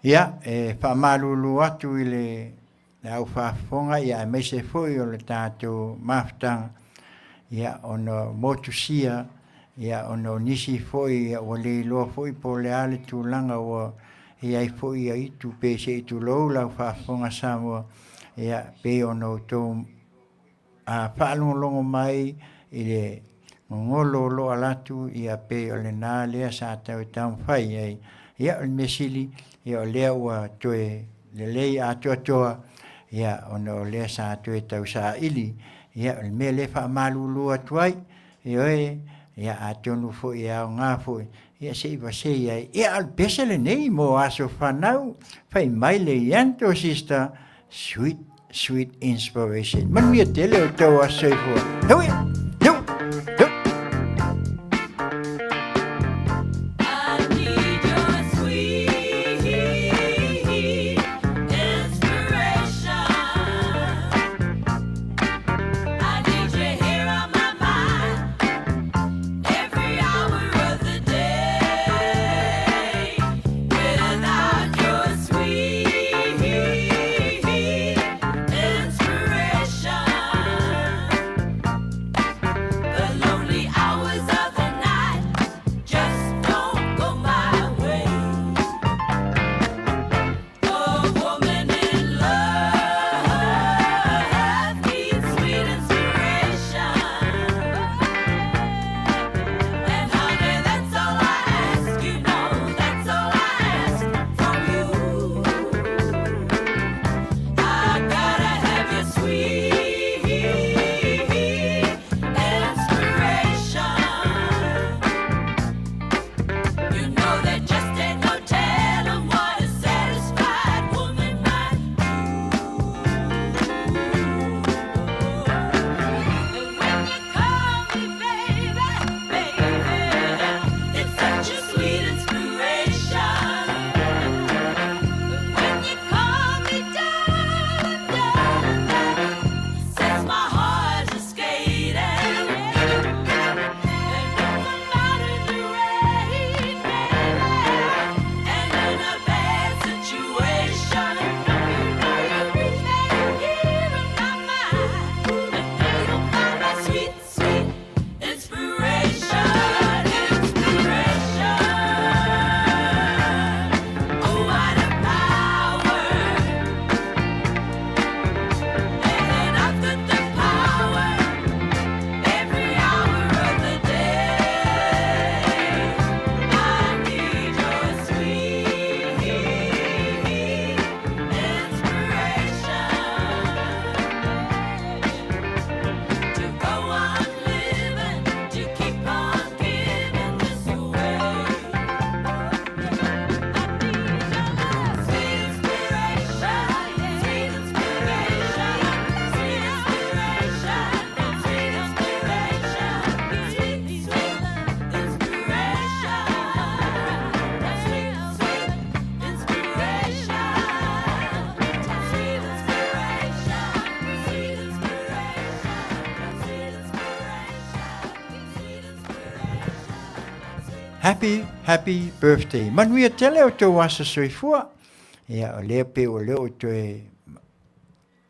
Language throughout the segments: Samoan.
Ia, e faamalulu atu i le au faafofoga ia aemaise foi o le tatou mafutaga ia ona motusia ia ona o nisi foi ia ua le iloa foi po o le a le tulaga ua i ai foi ia itu pe se i tulou lau faafofoga Samoa ia pei ona outou a faalogologo mai i le gogolo o lo o ala atu ia pei o lena lea sa tau e taumafai ai. Ia o le mea sili ia o lea ua toe lelei atoatoa ia ona o lea sa toe tausaili ia o le mea lea e faamalulu atu ai, ioe, ia atonu foi e aoga foi ia se i vasei ai. Ia a o le pese lenei mo aso fanau, fai mai le Yanto Sister Sweet, sweet inspiration. Manuia tele o tau aso soifua. Heu, heu, heu. I need your sweet inspiration. I need you here on my mind every hour of the day. Without your sweet inspiration, the lonely hours of the night just don't go my way. A woman in love needs sweet inspiration. And honey, that's all I ask, you know, that's all I ask from you. I gotta have your sweet inspiration. You know there just ain't no telling what a satisfied woman might do. And when you call me baby, baby, it's such a sweet inspiration. When you call me darling, darling, that sets my heart to skating. And if I'm out in the rain, baby, and in a bad situation, you know you reach back here in my mind, and there you'll find my sweet, sweet inspiration, inspiration. Oh, what a power! And I've got the power every hour of the day. I need your sweet inspiration to go on living, to keep on giving this away. I need your sweet inspiration, sweet inspiration, sweet inspiration, sweet inspiration, sweet, sweet inspiration, sweet, sweet inspiration, sweet inspiration, sweet inspiration, sweet inspiration, sweet inspiration. Happy, happy birthday. Manuia tele o tou aso soifua. Ia, o lea pei o lea o toe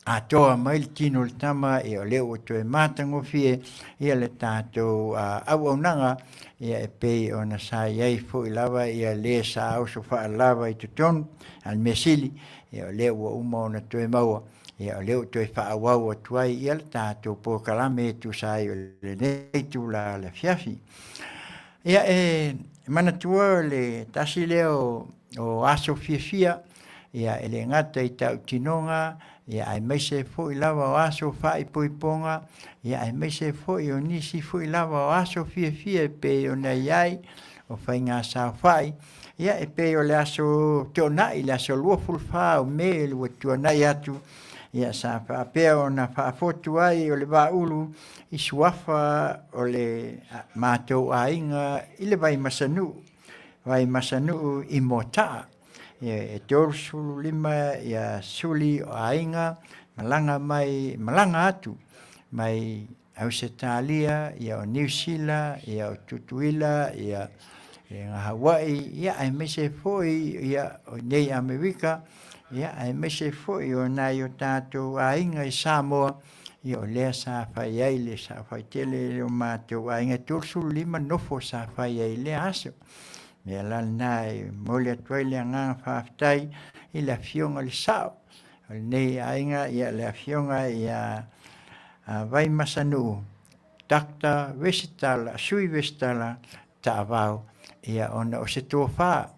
atoa mai le tino o le tama, ia o lea ua toe matagofie ia le tatou auaunaga, ia e pei ona sa i ai foi lava ia le sa oso faalava i totonu, a le mea sili, ia o lea ua uma ona toe maua, ia o lea ua toe faaauau atu ai ia le tatou polokalame e tusa ai o lenei itula o le afiafi. Ia e manatua le tasi lea o aso fiafia, ia e le gata i tautinoga, ia aemaise foi lava o aso faaipoipoga, ia aemaise foi o nisi foi lava o aso fiafia e pei ona i ai o faiga saofai, ia e pei o le aso Toonai, le aso 24 o Me ua tuanai atu, ia sa faapea ona faafotu ai o le Vaaulu i suafa o le matou aiga i le Vaimasanuu, Vaimasanuu i Moataa. E 35 ia suli o aiga malaga mai, malaga atu mai Ausetalia, ia o Niu Sila, ia o Tutuila, ia le Hawaii, ia aemaise foi ia o nei Amerika, ia aemaise foi o nai o tatou aiga i Samoa, ia o lea sa fai ai le sa fai tele o matou aiga e 35 nofo sa fai ai i lea aso. Mea la lena e momoli atu ai le agaga faafetai i le afioga i le Sao o lenei aiga, ia le afioga ia Vaimasanuu Doctor Resitala, Sui Resitala Taavao, ia ona o se tofa,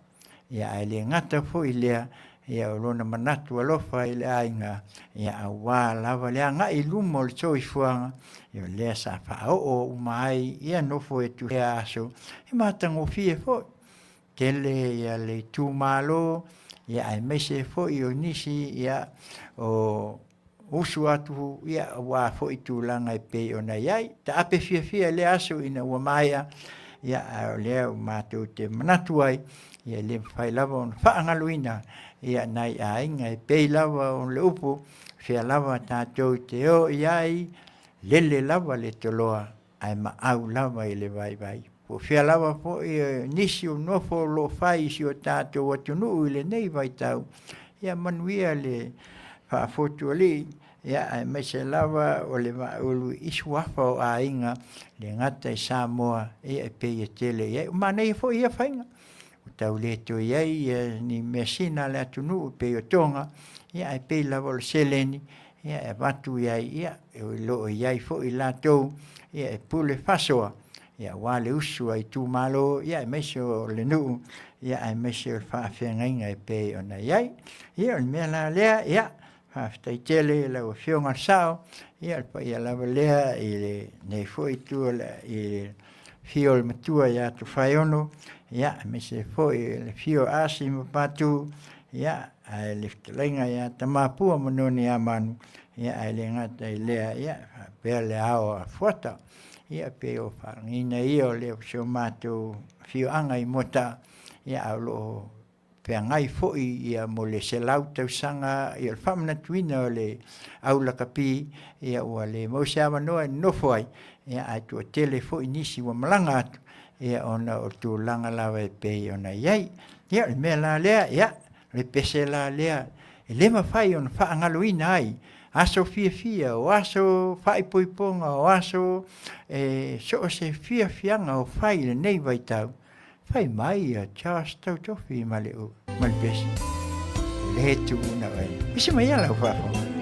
ia ae le gata foi i lea, ia o lona manatu alofa i le aiga, ia aua lava le agai i luma o le soifuaga, ia o lea sa faaoo uma ai ia nofo e lea aso, e matagofie foi. Tele ia le itumalo, ia aemaise foi o nisi ia o usu atu ia aua foi tulaga e pei ona i ai. Taape fiafia i lea aso ina ua maea, ia a o lea ua matou te manatu ai, ia e le mafai lava ona faagaloina ia nai aiga e pei lava o le upu, fea lava tatou te o i ai, lele lava le toloa ae maau lava i le vaivai. Po o fea lava foi nisi o nofo o lo o fai i si o tatou atunuu i lenei vaitau, ia manuia le faafotualii, ia aemaise lava o le vaaulu i suafa o aiga, le gata i Samoa, ia e pei e tele i ai. O manaia foi ia faiga, ua tau le toe i ai ia ni measina a le atunuu e pei o Toga, ia ae pei lava o le seleni, ia e avatu i ai, ia o lo o i ai foi latou ia e pule faasoa, ia aua le usu a itumalo, ia aemaise o le nuu, ia aemaise o le faafeagaiga e pei ona i ai. Ia o le mea la lea, ia faafetai tele i lau Afioga i le Sao, ia o le paia lava lea i lenei foi itu o le i le afio o le matua ia Tofaeono, ia aemaise foi o le afio o Asi ma Patu, ia ae le fetalaiga ia Tamapua ma Noniamanu, ia ae le gata i lea, ia faapea le ao a Fuata. Ia pei o faalagiina ia o le si o matou afioaga i Moataa, ia ae o lo o feagai foi ia mo le 100 tausaga ia o le faamanatuina o le au lakapi, ia ua le maua se avanoa e nonofo ai, ia ae toatele foi nisi ua malaga atu, ia ona o tulaga lava e pei ona i ai. Ia o le mea la lea, ia o le pese la lea e le mafai ona faagaloina ai aso fiafia, o aso faaipoipoga, o aso e so o se fiafiaga o fai i lenei vaitau, fai mai ia Charles Tautofi ma le, ma le pese. Le tuuna oe. Pese mai ia lau faafofoga.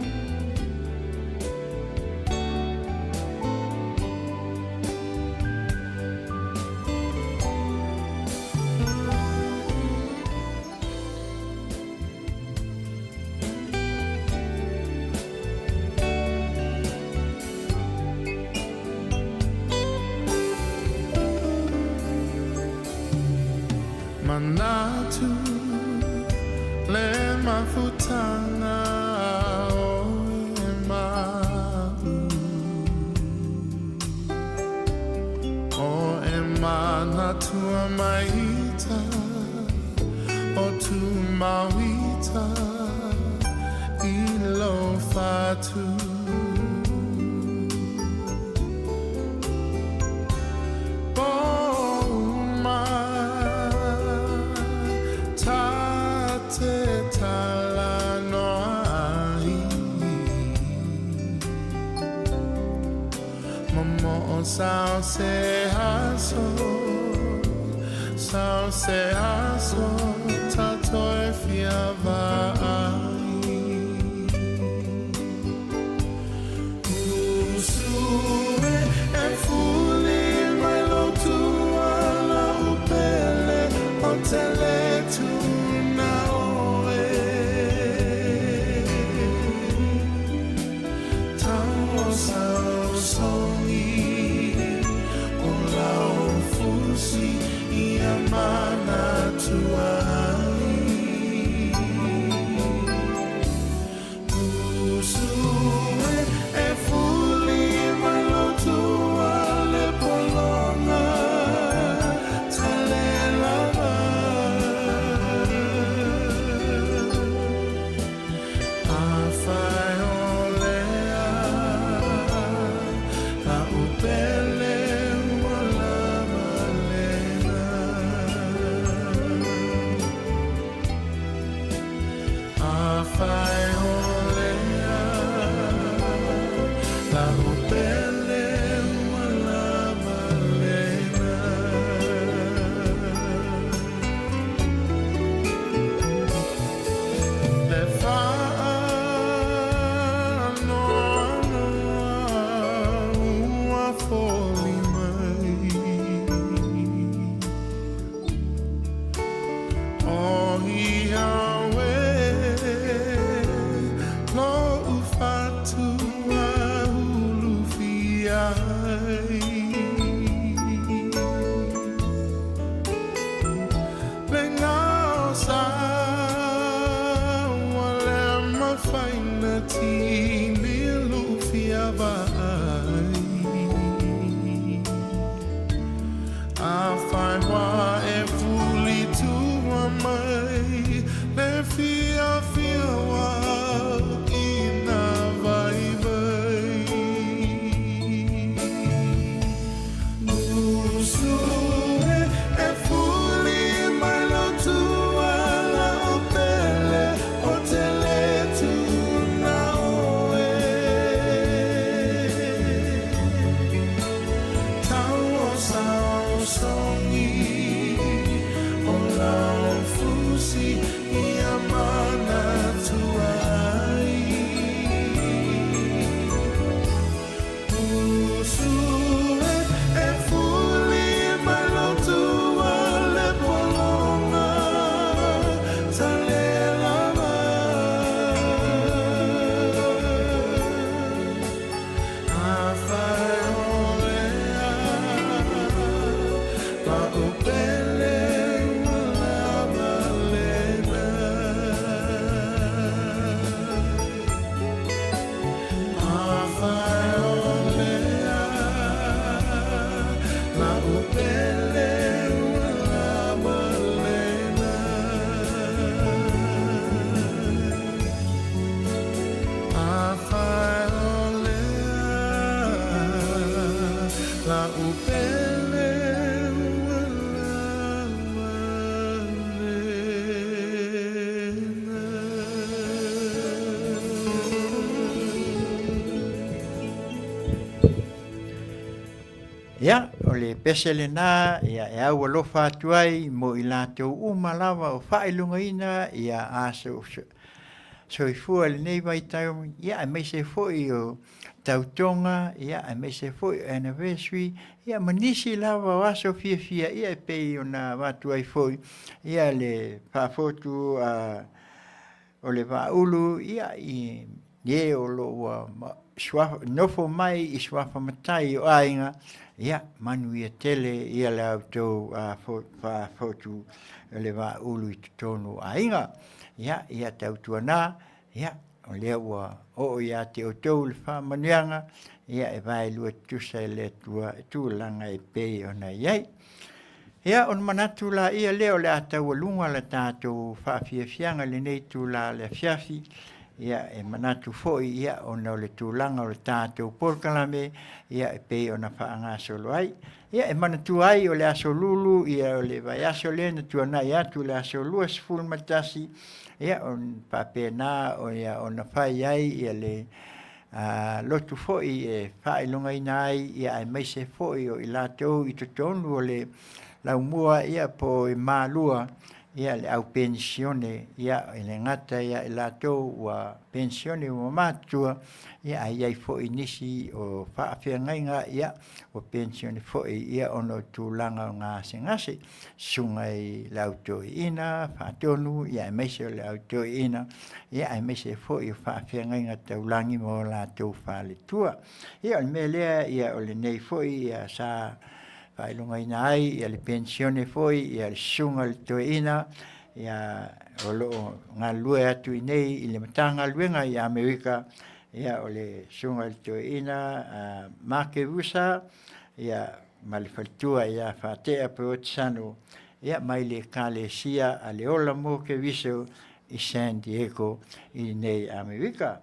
Manatu le mafutanga o e ma'u O e manatua maita O tu mauita i lo fatu Afai ua e fuli tua mai le fiafia ua au i nā vaivai. Usu e, e fuli mai lou tua lau pele o te le tuna oe. Ia, o le pese lena ia e au alofa atu ai mo i latou uma lava o faailogaina ia aso soifua i lenei vaitaimi, ia aemaise foi o tautoga, ia aemaise foi o anniversary, ia ma nisi lava o aso fiafia, ia e pei ona avatu ai foi ia le faafotu a o le Vaaulu, ia i e o lo o ua suafa, nofo mai i suafa matai o aiga, ia manuia tele ia le a outou faafotu o le Vaaulu i totonu o aiga. Ia, ia tautuana, ia, o lea ua oo ia te outou le faamanuiaga, ia e vaelua tutusa e le Atua i tulaga e pei ona i ai. Ia, ona manatu laia lea o le a taualuga le tatou faafiafiaga i lenei itula o le afiafi, ia, e manatu foi, ia, ona o le tulaga o le tatou polokalame, ia, e pei ona faagasolo ai. Ia, e manatua ai o le Aso Lulu, ia, o le vaiaso lea na tuanai atu i le aso 21, ia, ona faapena ia, ona fai ai ia le lotu foi e faailogaina ai, ia, aemaise foi o i latou i totonu o le laumua, ia, po o i Malua, ia, le au penisione, ia, e le gata ia i latou ua penisione ua matutua, ia, ae i ai foi nisi o faafeagaiga, ia, ua penisione foi ia ona o tulaga o gasegase, susuga i le au toeaina faatonu, ia aemaise o le au toeaina, ia aemaise foi o faafeagaiga taulagi ma o latou faletua. Ia o le mea lea, ia o lenei foi ia sa faailogaina ai ia le penisione foi ia le susuga i le toeaina ia o lo o galulue atu i nei i le Matagaluega i Amerika, ia o le susuga i le toeaina a Makevusa ia ma le faletua ia Faatea Peotisano ia mai le Ekalesia a le Ola mo Keriso i San Diego i nei Amerika.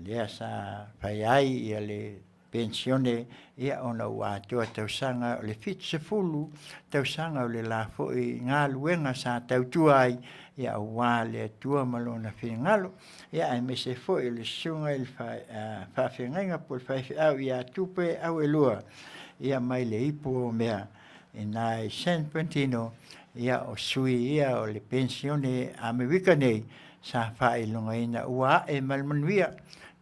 Lea sa fai ai ia le penisione ia ona ua atoa tausaga o le 70 tausaga o le la foi galuega sa tautua ai ia aua le Atua ma lona finagalo. Ia aemaise foi o le susuga i le faafeagaiga po o le faifeau ia Tupe Auelua ia mai le ipu o mea ina i San Quentino, ia o sui ia o le penisione Amerika nei sa faailogaina ua ae ma le manuia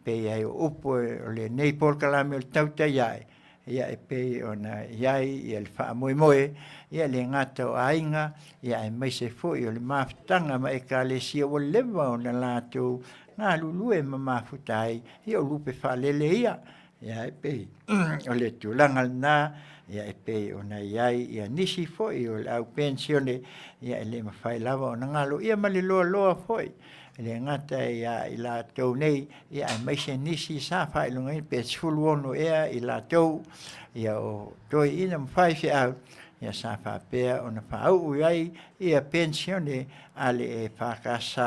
pei ai o upu o lenei polokalame o le tautai ae ia e pei ona i ai ia le faamoemoe, ia le gata o aiga, ia aemaise foi o le mafutaga ma ekalesia ua leva ona latou galulue ma mafuta ai, ia o lupe faalele ia. Ia e pei o le tulaga lena, ia e pei ona i ai ia nisi foi o le au penisione, ia e le mafai lava ona galo ia ma le loaloa foi. E le gata ia i latou nei, ia aemaise nisi sa faailogaina pe 16 ea i latou, ia o toeaiina ma faifeau, Ia sa faapea ona faauu i ai ia penisione a le EFKS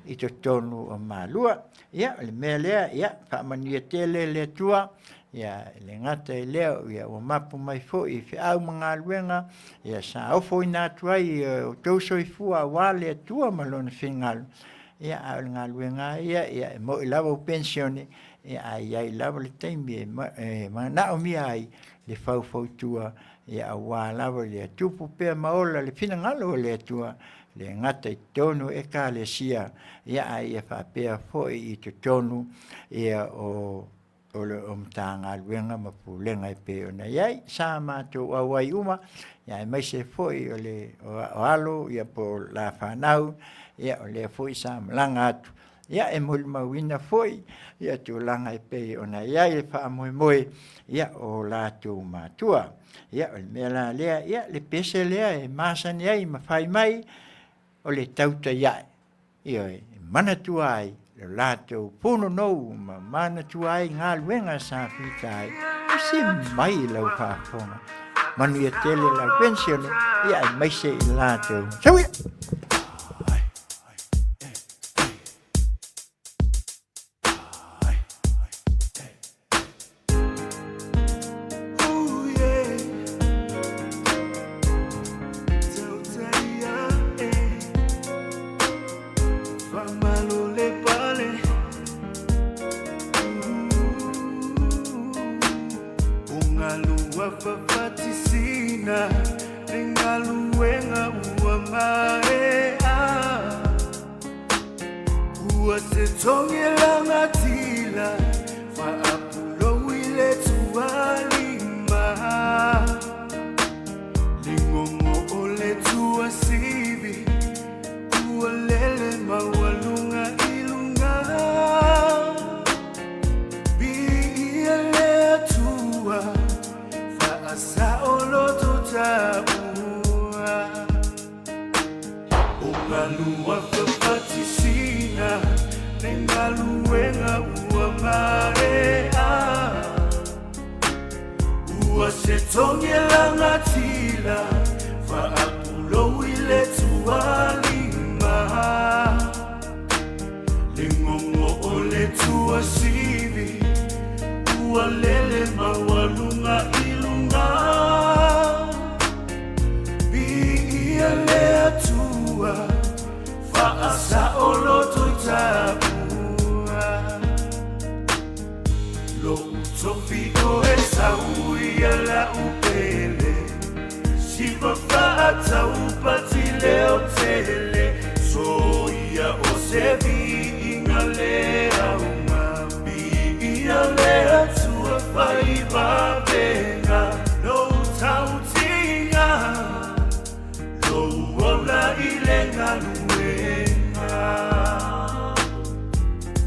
i totonu o Malua. Ia o le mea lea, ia faamanuia tele le Atua, ia e le gata i lea, ia ua mapu mai foi i feau ma galuega, ia sa ofoina atu ai i outou soifua aua le Atua ma Lona finagalo. Ia a o le galuega lava ia, ia e moi lava ua penisione, ia ae i ai lava le taimi e manaomia ai le faufautua ia aua lava ia tupu pea ma ola le finagalo o le Atua, e le gata i totonu o Ekalesia, ia a ia faapea foi i totonu ia o o le o Matagaluega ma Pulega e pei ona i ai. Sa matou auai uma, ia aemaise foi o le o alo ia po o la fanau, ia o lea foi sa malaga atu, ia e molimauina foi ia tulaga e pei ona i ai le faamoemoe ia o latou matua. Ia o le mea la lea, ia le pese lea e masani ai ma fai mai, o le tautai ae, ioe, e manatua ai lo latou punonou ma manatua ai galuega sa fita ai, tusi mai i lau faafofoga. Manuia tele lau penisione, ia aemaise i latou. Sau ia! Ua se togelaga tila faapulou i le tualima Ligogo o le tuasivi ua lele maualuga i luga Viia le Atua faasaoloto taua O galua fafatisina le galuega ua maea Ua se togelaga tila faapulou i le tualima Ligogo o le tuasivi ua lele maualuga i luga Viia le Atua faasaoloto i taua Lou tofi o Esau ia lau pele Siva faataupati leo tele Soia o se viiga le auga Viia le Atua faivavenga Lou tautiga Lou ola i le galuega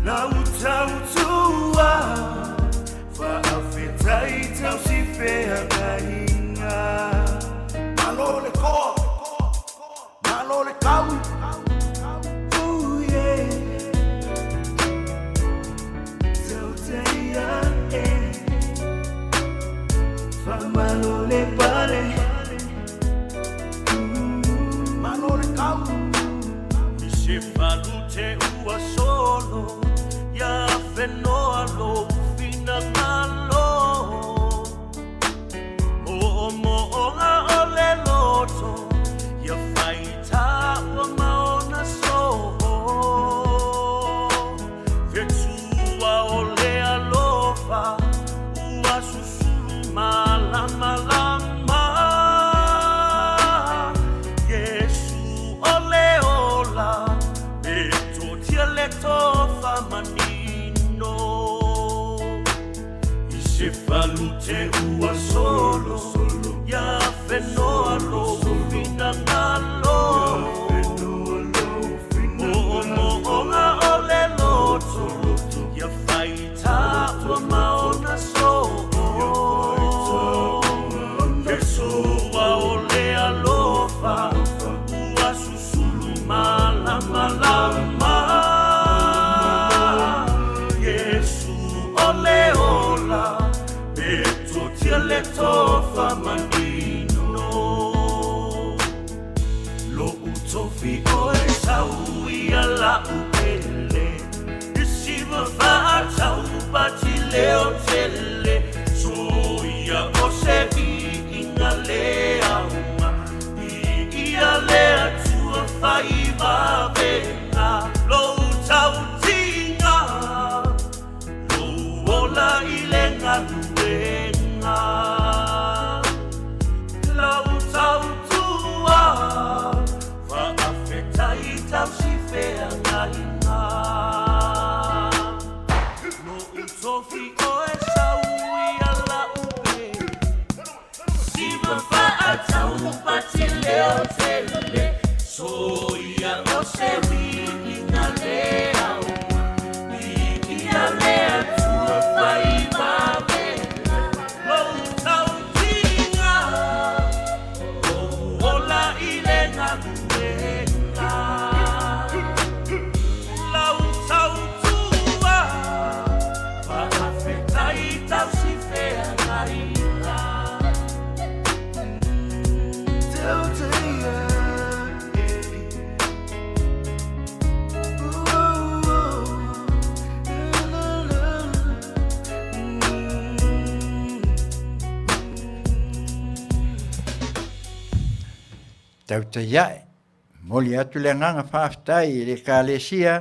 Lau tautua Faafetai tausi feagaiga Malo le koa, malo le kau. Ooh yeah. Tautai ae. la'u pele I siva fa'atau pati leo tele Soia o se viiga le aoga Viia le Atua fai vavega Lou tautiga Lou ola i le galuega Lau tautua Faafetai tausi feagaiga Lou tofi oe sau ia la'u pele Siva fa'atau pati leo tele Soia o se uiga le aoga Viia le Atua fai vavega Lou tautiga Lou ola i le galuega Lau tautua Faafetai tausi feagaiga. Tautai ae, momoli atu le agaga faafetai i le Ekalesia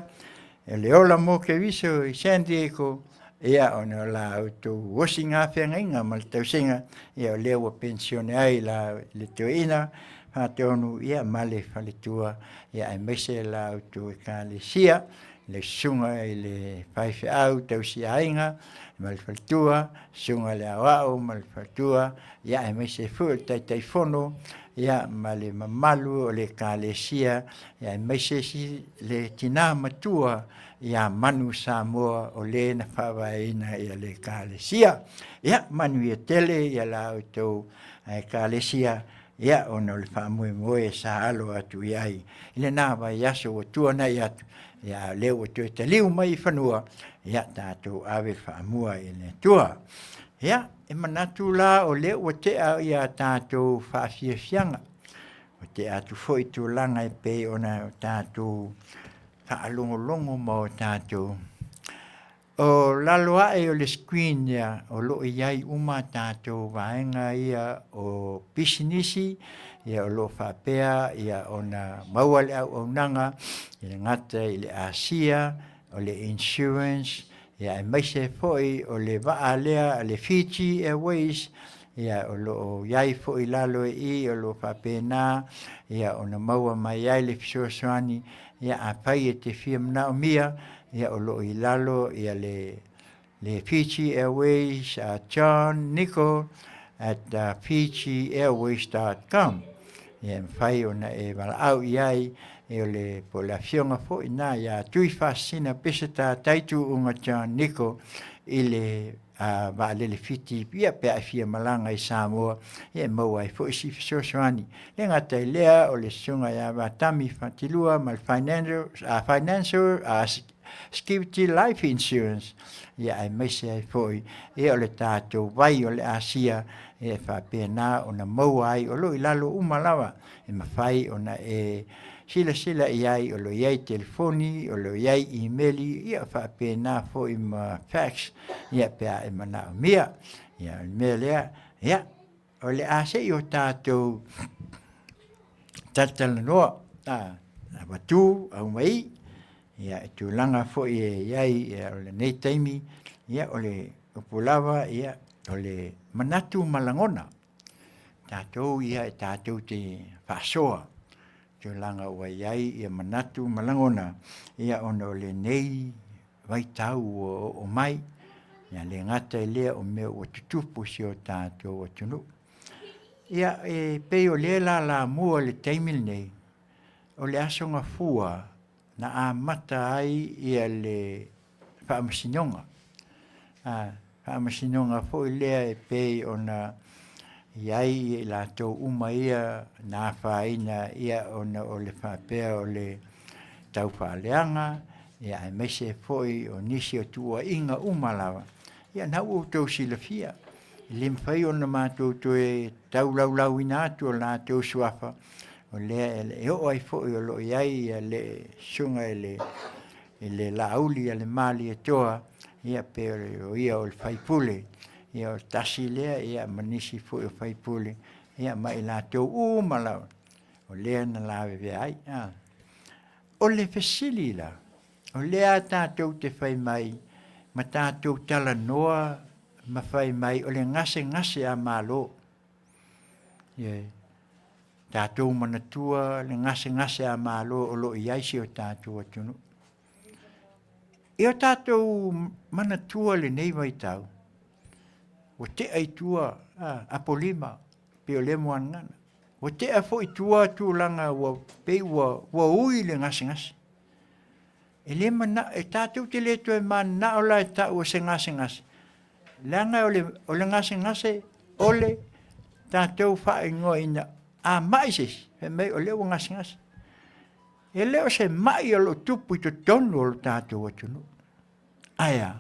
e le ola mo Keriso i San Diego, ia ona o la outou osiga feagaiga ma le tausiga, ia o lea ua penisione ai la le toeaina Faatonu ia ma le faletua, ia aemaise la outou Ekalesia, le susuga i le faifeau tausiaiga ma le faletua, susuga i le aoao ma le faletua, ia aemaise foi o le Taitaifono, ia ma le mamalu o le Ekalesia, ia aemaise si le tina matua ia Manu Samoa o le na faavaeina ia le Ekalesia. Ia manuia tele ia la outou Ekalesia, ia ona o le faamoemoe sa alo atu i ai i lena vaiaso ua tuanai atu, ia a o lea ua toe taliu mai i fanua, ia tatou ave le faamua i le Atua. Ia, e manatu la o lea ua tea ia tatou faafiafiaga, ua tea atu foi tulaga e pei ona tatou faalogologo ma o tatou O lalo ae o le screen ia o lo o i ai uma tatou vaega ia o pisinisi, ia o lo o faapea ia ona maua le auaunaga e le gata i le Asia, o le insurance, ia aemaise foi o le vaa lea a le Fiji Airways, ia o lo o i ai foi i lalo i i o lo o faapena ia ona maua mai ai le fesoasoani, ia afai e te fia manaomia, ia o lo o i lalo ia le le Fiji Airways a John Nicol at fijiairways.com ia e mafai ona e valaau i ai e o le po o le afioga foi na ia Tuifaasisina Peseta Taituuga John Nicol i le a vaalele Fiti ia pe a e fia malaga i Samoa ia e maua ai foi si fesoasoani. Le gata i lea o le susuga ia Vatami Fatilua ma le Financial, Financial Security Life Insurance ia aemaise ai foi ia o le tatou vai o le Asia ia e faapena ona maua ai o lo o i lalo uma lava e mafai ona e silasila i ai, o lo o i ai telefoni, o lo o i ai imeli, ia faapena foi ma fax, ia pe a e manaomia. Ia o le mea lea, ia, o le a se i o tatou talatalanoa, a, avatu, aumai, ia, e tulaga foi e i ai ia, o lenei taimi, ia, o le upu lava, ia, o le manatu ma lagona. Tatou ia e tatou te faasoa tulaga ua i ai ia manatu ma lagona ia ona o lenei vaitau ua oo mai, ia le gata i lea o mea ua tutupu i si o tatou atunuu. Ia e pei o lea lalamua i le taimi lenei, o le Aso Gafua na amata ai ia le Faamasinoga. A, Faamasinoga foi lea e pei ona i ai i latou uma ia na afaina ia ona o le faapea o le taufaaleaga, ia aemaise foi o nisi o tuuaiga uma lava. Ia na ua outou silafia, e le mafai ona matou toe taulaulauina atu o latou suafa. O lea e oo ai foi o lo o i ai le susuga i le i le Laauli a le Malietoa, ia pe o ia o le faipule, ia o tasi lea ia ma nisi foi o faipule, ia ma i latou uma lava o lea na lavevea ai. A. O le fesili la, o lea tatou te fai mai ma tatou talanoa ma fai mai o le gasegase a Malo. Ioe. Tatou manatua le gasegase a Malo o lo o i ai si o tatou atunuu. I o tatou manatua lenei vaitau, ua tea i tua a, Apolima, pei o lea muagagana. Ua tea foi i tua tulaga ua pei ua, ua ui le gasegase. E le mana, e tatou te le toe mananao la e tau o se gasegase, leaga o le, o le gasegase o le tatou faaigoaina a mai se isi, fai mai o lea ua gasegase. E le o se mai o lo o tupu i totonu o lo tatou atunuu. Ae a?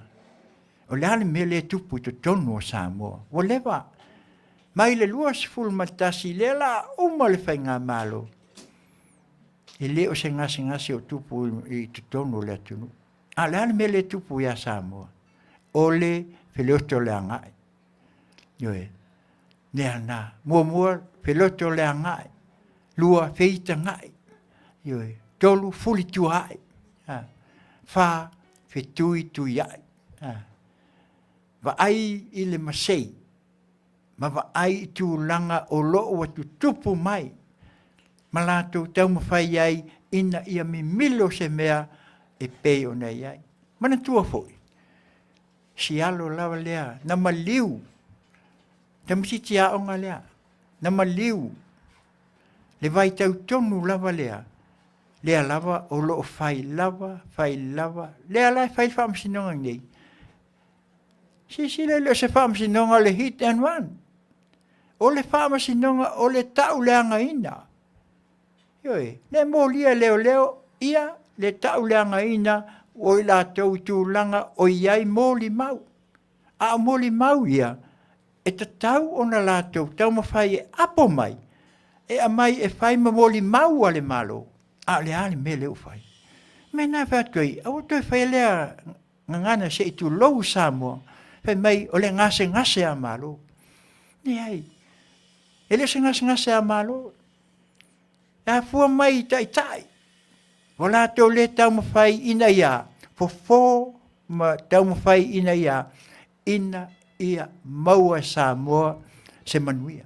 O le a le mea lea e tupu i totonu o Samoa? Ua leva. Mai le 21 lea la uma le faigamalo. E le o se gasegase o tupu i totonu o le atunuu. A o le a le mea lea e tupu ia Samoa? O le feloto le agai. Ioe. Lea na. Muamua, feloto le agai. Lua, feitagai. Ioe. Tolu, fulituaai. Fa, fetuituiai. Vaai i le masei ma vaai i tulaga o lo o ua tutupu mai ma latou taumafai ai ina ia mimilo se mea e pei ona i ai. Manatua foi, si alo lava lea na maliu, tamaitiiti aoga lea, na maliu le vaitau tonu lava lea, lea lava o lo o fai lava, fai lava, lea la e fai le faamasinoga nei. Silasila e le o se faamasinoga o le hit and run. O le faamasinoga o le tauleagaina. Ioe, le molia e leoleo ia le tauleagaina o i latou i tulaga o i ai molimau. A o molimau ia, e tatau ona latou taumafai e apo mai, e aumai e fai ma molimau a le Malo. A o le a le mea lea ua fai? O le mea lena e fai atu ai, aua toe faia lea gagana se i tulou Samoa, fai mai o le gasegase a Malo. Leai, e le o se gasegase a Malo. E afua mai i taitai, ua latou le taumafai ina ia fofo ma taumafai ina ia ina ia maua e Samoa se manuia.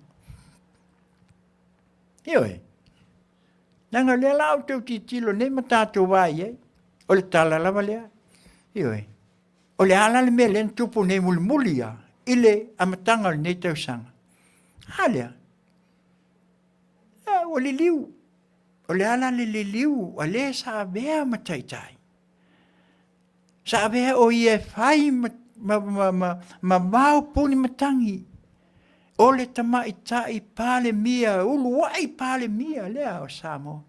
Ioe, leaga o lea la outou tilotilo nei ma tatou vaai i ai, o le tala lava lea. Ioe, o le a la le mea lea na tupu nei mulimuli lava i le amataga o lenei tausaga? A lea, a ua liliu. O le a la le liliu a le sa avea ma taitai? Sa avea o ia e fai ma, ma, ma, ma, ma vao puni matagi. O le tamaitai Palemia, uluai Palemia lea o Samoa.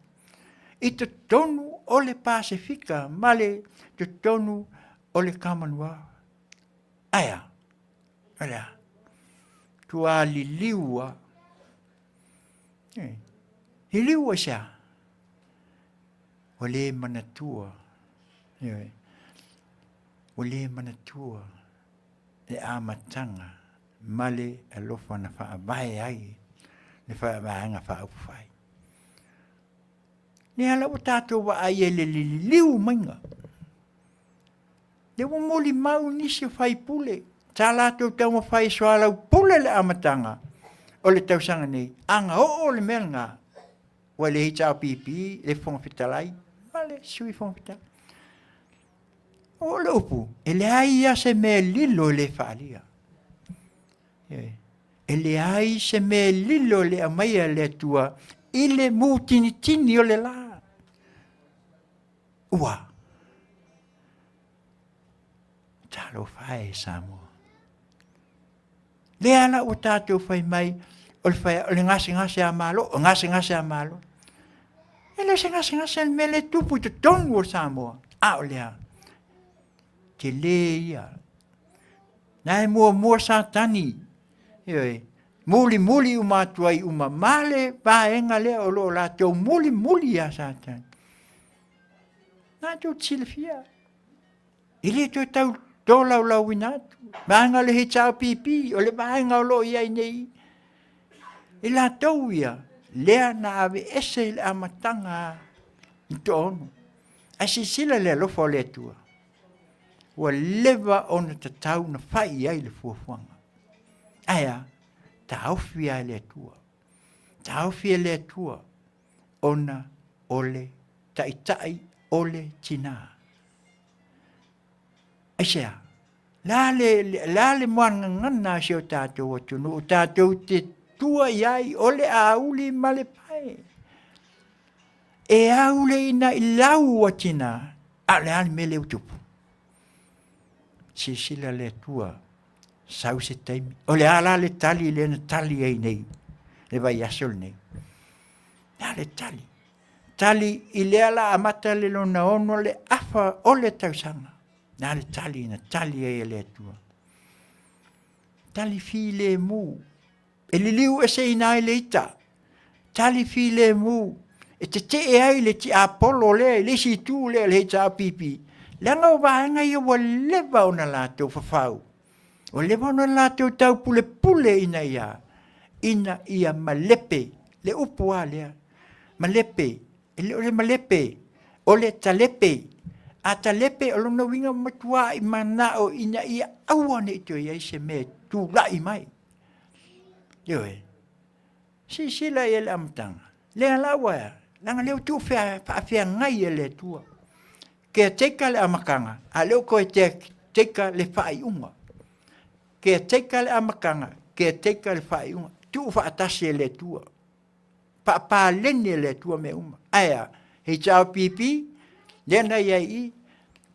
I totonu o le Pasefika ma le totonu o le Commonwealth. Ae a? O le a? Tua liliu a. Liliu ai se a? Ua le manatua, ioe, ua le manatua le amataga ma le alofa na faavae ai le Vaega Faaupufai. Lea la ua tatou vaai ai i le liliu maiga. Lea ua molimau nisi o faipule sa latou taumafai e soalaupule le amataga o le tausaga nei, aga oo le mea lena ua le HRPP, le Fofoga Fetalai ma le Sui Fofoga Fetalai. O le upu, e leai lava se mea e lilo e le faaalia. E leai se mea e lilo e le aumaia e le Atua i le mutinitini o le la. Ua talofa e Samoa. Lea la ua tatou fai mai o le, fai, o le gasegase a Malo, o gasegase a Malo. E le o se gasegase le mea le tupu i totonu o Samoa. A o lea, tele ia. Na e muamua Satani, ioe, Mulimuli uma atu ai uma ma le vaega lea o lo o latou mulimuli iā Satani. Na tou te silafia, e le toe tau tolaulauina atu. Vaega o le HRPP, o le vaega o lo o i ai nei, i latou ia, lea na aveese i le amataga i toaono. Ae silasila i le alofa o le Atua, ua leva ona tatau ona fai i ai le fuafuaga. Ae a? Taofi lava e le Atua. Taofi e le Atua ona o le taitai o le tinā. Aisea? Le a le, le a le muagagana a si o tatou atunuu tatou te tua i ai o le auli ma le pae. E au le ina i lau a tinā, a o le a le mea lea ua tupu? Silasila le Atua, sau se taimi. O le a la le tali lea na tali ai nei, le vaiaso lenei? Le a le tali? Tali i lea la amata le lona ono le afa o le tausaga. Le a le tali na tali ai e le Atua? Tali filemu. E liliu eseina ai le ita. Tali filemu. E tetee ai le tiapolo lea i le isi itu lea o le HRPP. Leaga o vaega ia ua leva ona latou fafau. Ua leva ona latou taupulepule ina ia, ina ia malepe, le upu lava lea, malepe, e le o le malepe, o le talepe. A talepe, o lona uiga ua matuai manao ina ia aua ne i toe i ai se mea e tulai mai. Ioe. Silasila i ai le amataga. Lea la ua, leaga lea ua tuu faafeagai e le Atua. Caretaker le amataga, a o lea ua toe caretaker le faaiuga. Caretaker le amataga, caretaker le faaiuga. Tuu faatasi e le Atua. Faapaleni e le Atua mea uma. Ae a? HRPP, lea na i ai i,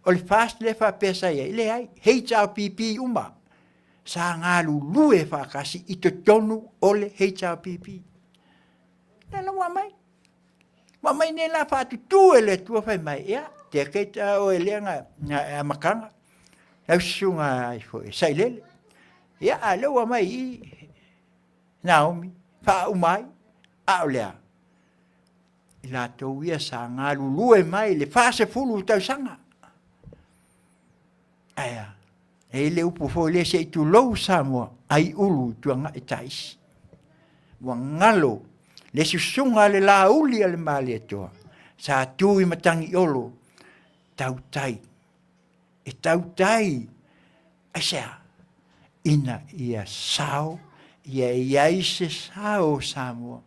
o le FAST lea faapea sa i ai, leai, HRPP uma. Sa galulue faatasi i totonu o le HRPP. Lea la ua aumai. Ua aumai nei la faatutū e le Atua fai mai, ia, te keita oe lea na, na amataga. Lau susuga ai foi, Sailele. Ia, a lea ua aumai i Naomi, faauma ai, a o lea, i latou ia sa galulue mai le 40 tausaga. Ae a, e i le upu foi lea se i tulou Samoa, ai ulu i tuangai taisi. Ua galo le susuga a le lauli a le Malietoa, sa tu i Matagiolo, tautai, e tautai, aisea? Ina ia sao, ia i ai se sao o Samoa,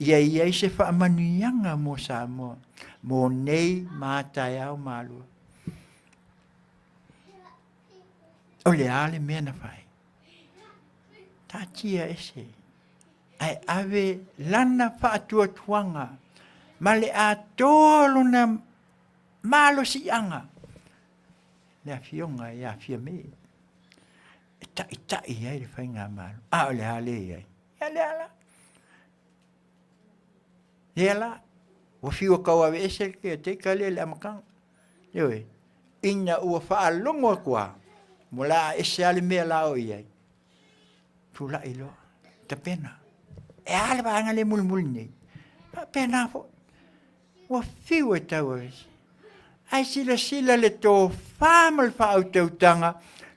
ia i ai se faamanuiaga mo Samoa, mo nei ma taeao malua. O le a le mea na fai? Taatia ese, ae ave lana faatuatuaga ma le atoa o lona malosiaga le afioga ia Fiame e taitai ai le faigamalo. A o le a le i ai? Ia lea la. Lea la, ua fiu e tauaveese le caretaker lea i le amataga. Ioe, ina ua faalogo atu lava, ua laa ese lava le mea la o i ai, tulai loa, tapena. E a le vaega lea e mulimuli nei? Faapena foi. Ua fiu e tauaveese. Ae silasila le tofa ma le faautautaga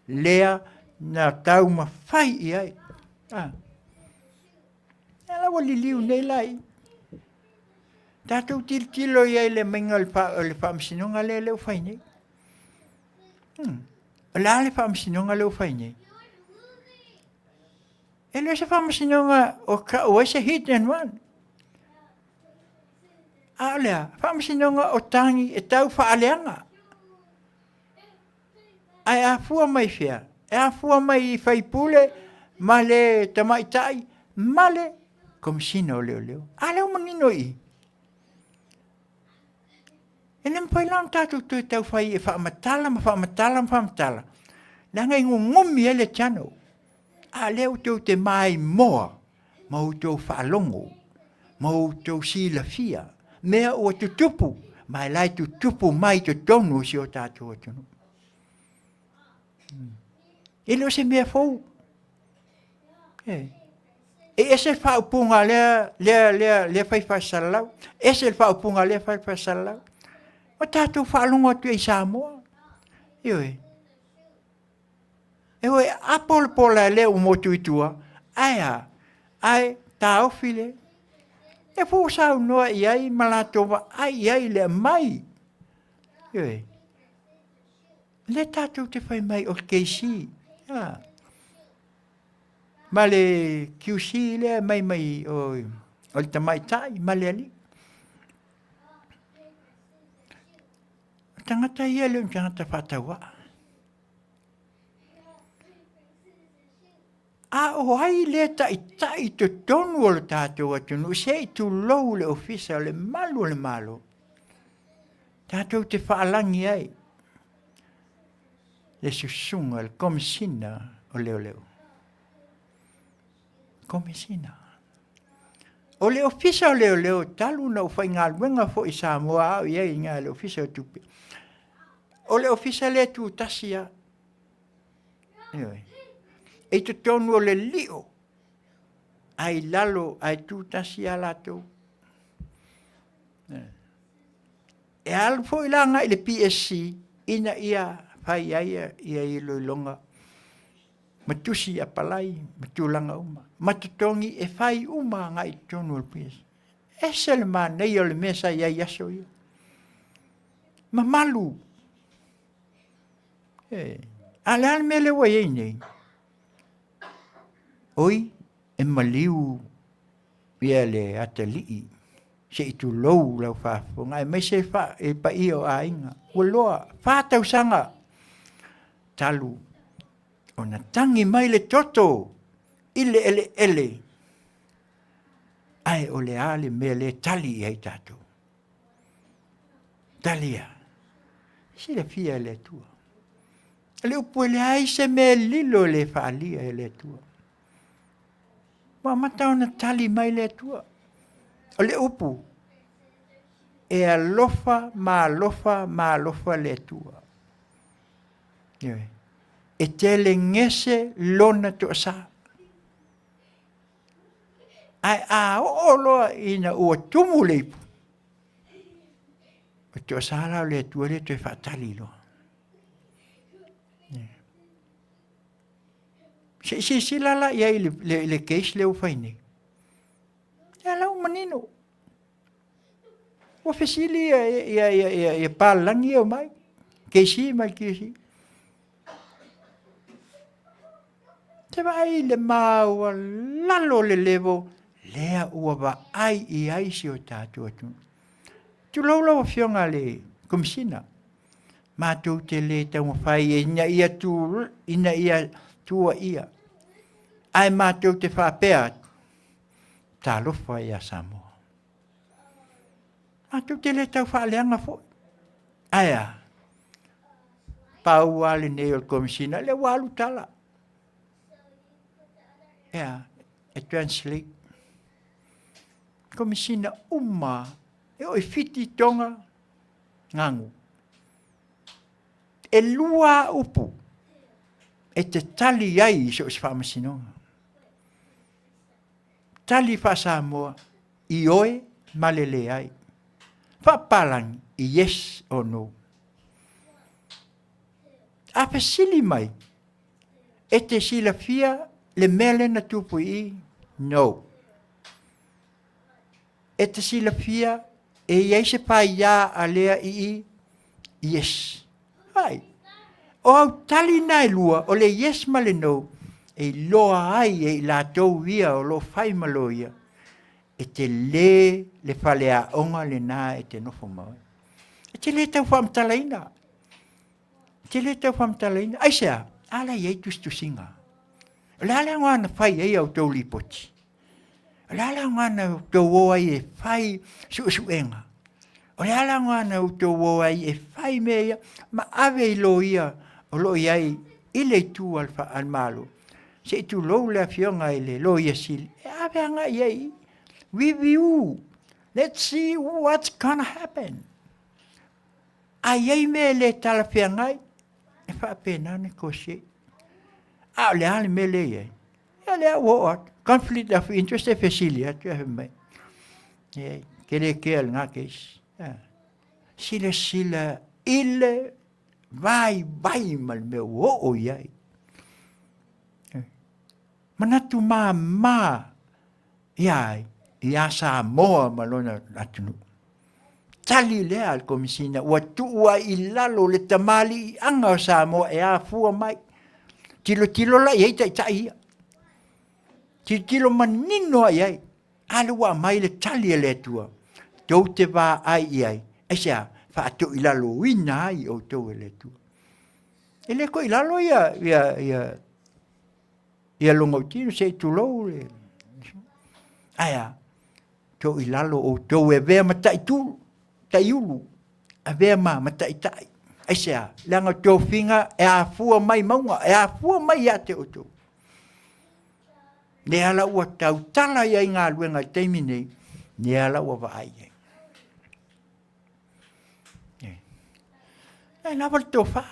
lea na taumafai i ai. Ah. Ia la ua liliu nei la i. Tatou tilotilo i ai i le aumaiga o le faamasinoga lea lea ua fai nei. Hmm. O le a le faamasinoga lea ua fai nei? E le o se faamasinoga o tau ai se hit and run. A o le a? Faamasinoga o tagi e tau faaleaga. Ae afua mai fea? E afua mai i faipule ma le tamaitai ma le Komesina o Leoleo. A lea ua manino i i. E le mafai la ona tatou toe tau fai e faamatala ma faamatala ma faamatala, leaga e gugumi ai le channel. A lea outou te maimoa ma outou faalogo ma outou silafia mea ua tutupu ma e la e tutupu mai i totonu o si o tatou atunuu. E le o se mea fou. E. E ese le faaupuga a lea, lea, lea, lea fai faasalalau, ese le faaupuga a lea fai faasalalau. Ua tatou faalogo atu i Samoa. Ioe. E oi apo le pola e lea ua motu i tua, ae a? Ae taofi le. E fua ua saunoa i ai ma latou vaai i ai le aumai. Ioe. Lea tatou te fai mai o le KC. A. Ma le QC lea mai mai o, o le tamaitai ma le alii. O tagata ia le o ni tagata faatauaa. A o ai lea taitai i totonu o le tatou atunuu se i tulou le ofisa o le malu o le Malo, tatou te faalagi ai le susuga le Komesina o Leoleo. Komesina. O le Ofisa o Leoleo talu na ou faigaluega foi i Samoa a o i ai i ina i le Ofisa o Tupe, o le Ofisa lea e tutasi lava. Ioe. E i totonu o le lio, ae i lalo, ae tutasi lava latou. E alu foi la agai i le PSC ina ia fai ai ia iloiloga ma tusi apalai ma tulaga uma ma totogi e fai uma agai i totonu o le PSC. Ese le manaia o le mea sa i ai i aso ia. Mamalu. E, a le a le mea lea ua i ai nei? Oi, e maliu ia le atalii se i tulou lau faafofoga aemaise e paia o aiga ua loa 4 tausaga talu ona tagi mai le toto i le eleele ae o le a le mea lea e tali i ai tatou tali a silafia e le Atua le upu e leai se mea e lilo e le faalia e le Atua. Ua amata ona tali mai le Atua. O le upu, e alofa ma alofa ma alofa le Atua. Ioe. E telegese lona toasa. Ae a oo loa ina ua tumu le ipu, o toasa la o le Atua lea toe faatali loa. Se i silasila la i ai i le, le, le case lea ua fai nei. Ia la ua manino. Ua fesili ia, ia, ia, ia, ia palagi ia mai. KC mai KC. Te vaai le maualalo le level lea ua vaai i ai si o tatou atunuu. Tulou lau Afioga le Komesina, matou te le taumafai ina ia tu, ina ia tuuaia, ae matou te faapea atu, talofa ia Samoa. Matou te le tau faaleaga foi. Ae a? Pau lava lenei o le Komesina, lea ua alu tala. Ea, e translate. Komesina uma e oo i Fiti, Tonga, Gagu. E lua upu e te tali ai i so o se faamasinoga. Tali faa-Samoa, ioe ma le leai. Faapalagi, yes or no. A fesili mai, e te silafia le mea lea na tupu i i? No. E te silafia e i ai se paia a lea i i? Yes. Ai. O au tali na e lua, o le yes ma le no, e iloa ai e i latou ia o lo o fai ma loia, e tele le faleaoga lena e te nofo ma oe. E te le tau faamatalaina. E te le tau faamatalaina. Aisea? A la e i ai tusitusiga. O le a le aoga na fai ai a outou lipoti? O le a le aoga na outou o ai e fai suesuega? O le a le aoga na outou o ai e fai mea ia ma ave i loia o lo o i ai i le itu a le Malo? Se i tulou le afioga i le Loia Sili e ave agai i ai. Review. Let's see what's gonna happen. A i ai mea e le talafeagai, e faapena ona negotiate. A o le a le mea lea e i ai? Ia lea ua oo atu. Conflict of interest e fesili atu e fai mai. E ke le kea lena case. Silasila i le vaivai ma le mea ua oo i ai. Manatu māmā ia ai, ia Samoa ma lona atunuu. Tali lea a le Komesina ua tuu ai i lalo le tamaliiaga o Samoa e afua mai. Tilotilo la i ai taitai ia. Tilotilo manino lava i ai. A lea ua aumai le tali a le Atua, tou te vaai i ai, aisea? Faatoilaloina ai outou e le Atua. E le toilalo ia, ia, ia, ia logoitino se i tulou le... Ae a? Toilalo outou e avea ma taitu, taiulu, avea ma, ma taitai. Aisea? Leaga o tofiga e afua mai mauga, e afua mai ia te outou. Lea la ua tautala i ai galuega i le taimi nei, lea la ua vaai i ai. E lava le tofa.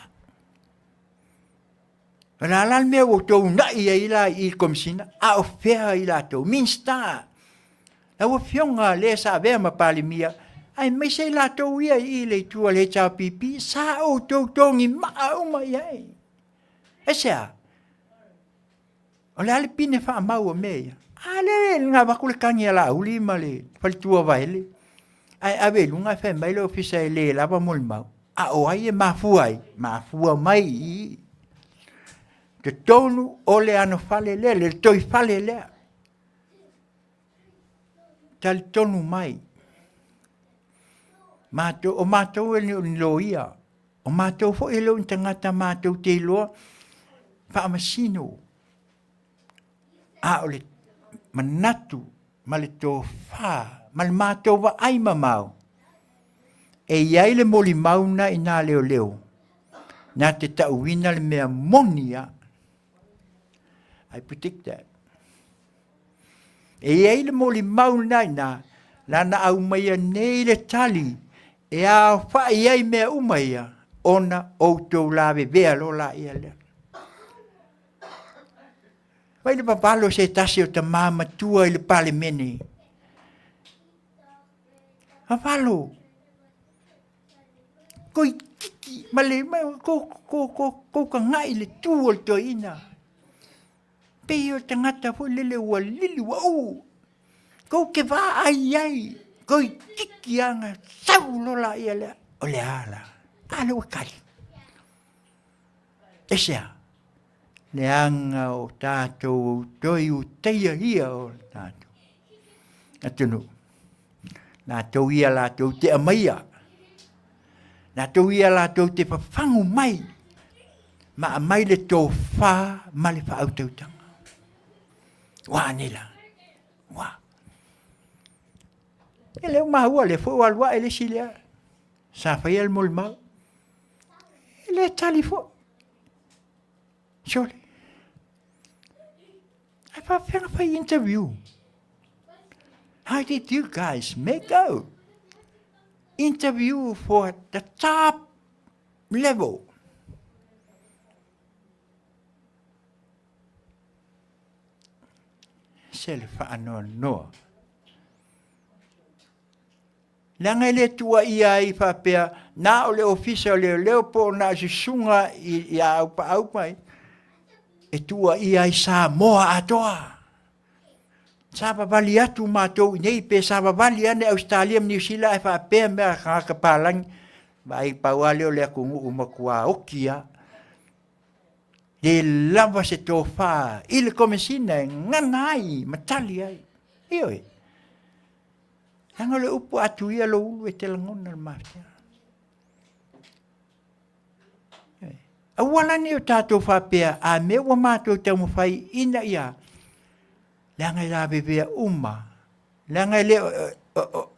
O le a la le mea ua outou uunai ai la i le Komesina, a o fea i latou? Minisita, lau Afioga lea sa avea ma Palemia, aemaise i latou ia i le itu a le HRPP, sa outou togi maa uma i ai. Aisea? O le a le pine faamau o mea ia? A lea e avatu le tagi a Laauli ma le faletua Vaele, ae ave i luga ae fai mai le ofisa e le lava molimau. A o ai e mafua ai? Mafua mai i totonu o le anofale lea, le toifale lea. Talitonu mai, matou, o matou e le o ni loia, O matou foi e le o ni tagata matou te iloa faamasino, a o le manatu ma le tofa ma le matou vaai mamao, e i ai le molimau na i nā leoleo na te tauina le mea moni lava. I predict that. E i ai le molimau lena i ina, lana aumaia nei le tali e aofai ai mea uma ia, ona outou lavevea loa laia lea. Fai le vavalo se tasi o tama matua i le Palemene. Vavalo. Toititi ma le ko ko ko ko kangai le tu o le toeaina. Pei o le tagata foi lele ua lili ua uu. Kou te vaai ai, toeitiiti lava ona sau loa laia lea. O le a la? A lea ua tali. Aisea? Leaga o tatou toe utaia ia o le tatou atunuu. Latou ia latou te aumaia, latou ia latou te fafagu mai ma aumai le tofa ma le faautautaga. Ua a nei la? Ua. E lea ua maua, lea foi ua alu ae le isi lea. Sa faia le molimau. E le tali foi. Sole. Ae faapefea ona fai interview? How did you guys make out? Interview for the top level. Se le faanoanoa. Leaga e le tuuaia ai faapea na o le ofisa o leoleo po o na o susuga i a Aupaau mai e tuuaia ai Samoa atoa. Savavali atu matou i nei pe savavali ane Ausetalia ma Niu Sila ae faapea mea a tagata palagi, vaai pau lava lea o le atunuu matua oti lava. Le lava se tofa i le Komesina e gana ai ma tali ai. Ioe. Leaga o le upu a tu ia lou ulu e te lagona le mafuta. Aua la ne i o tatou faapea, a mea ua matou taumafai ina ia, leaga e lavevea uma, leaga e le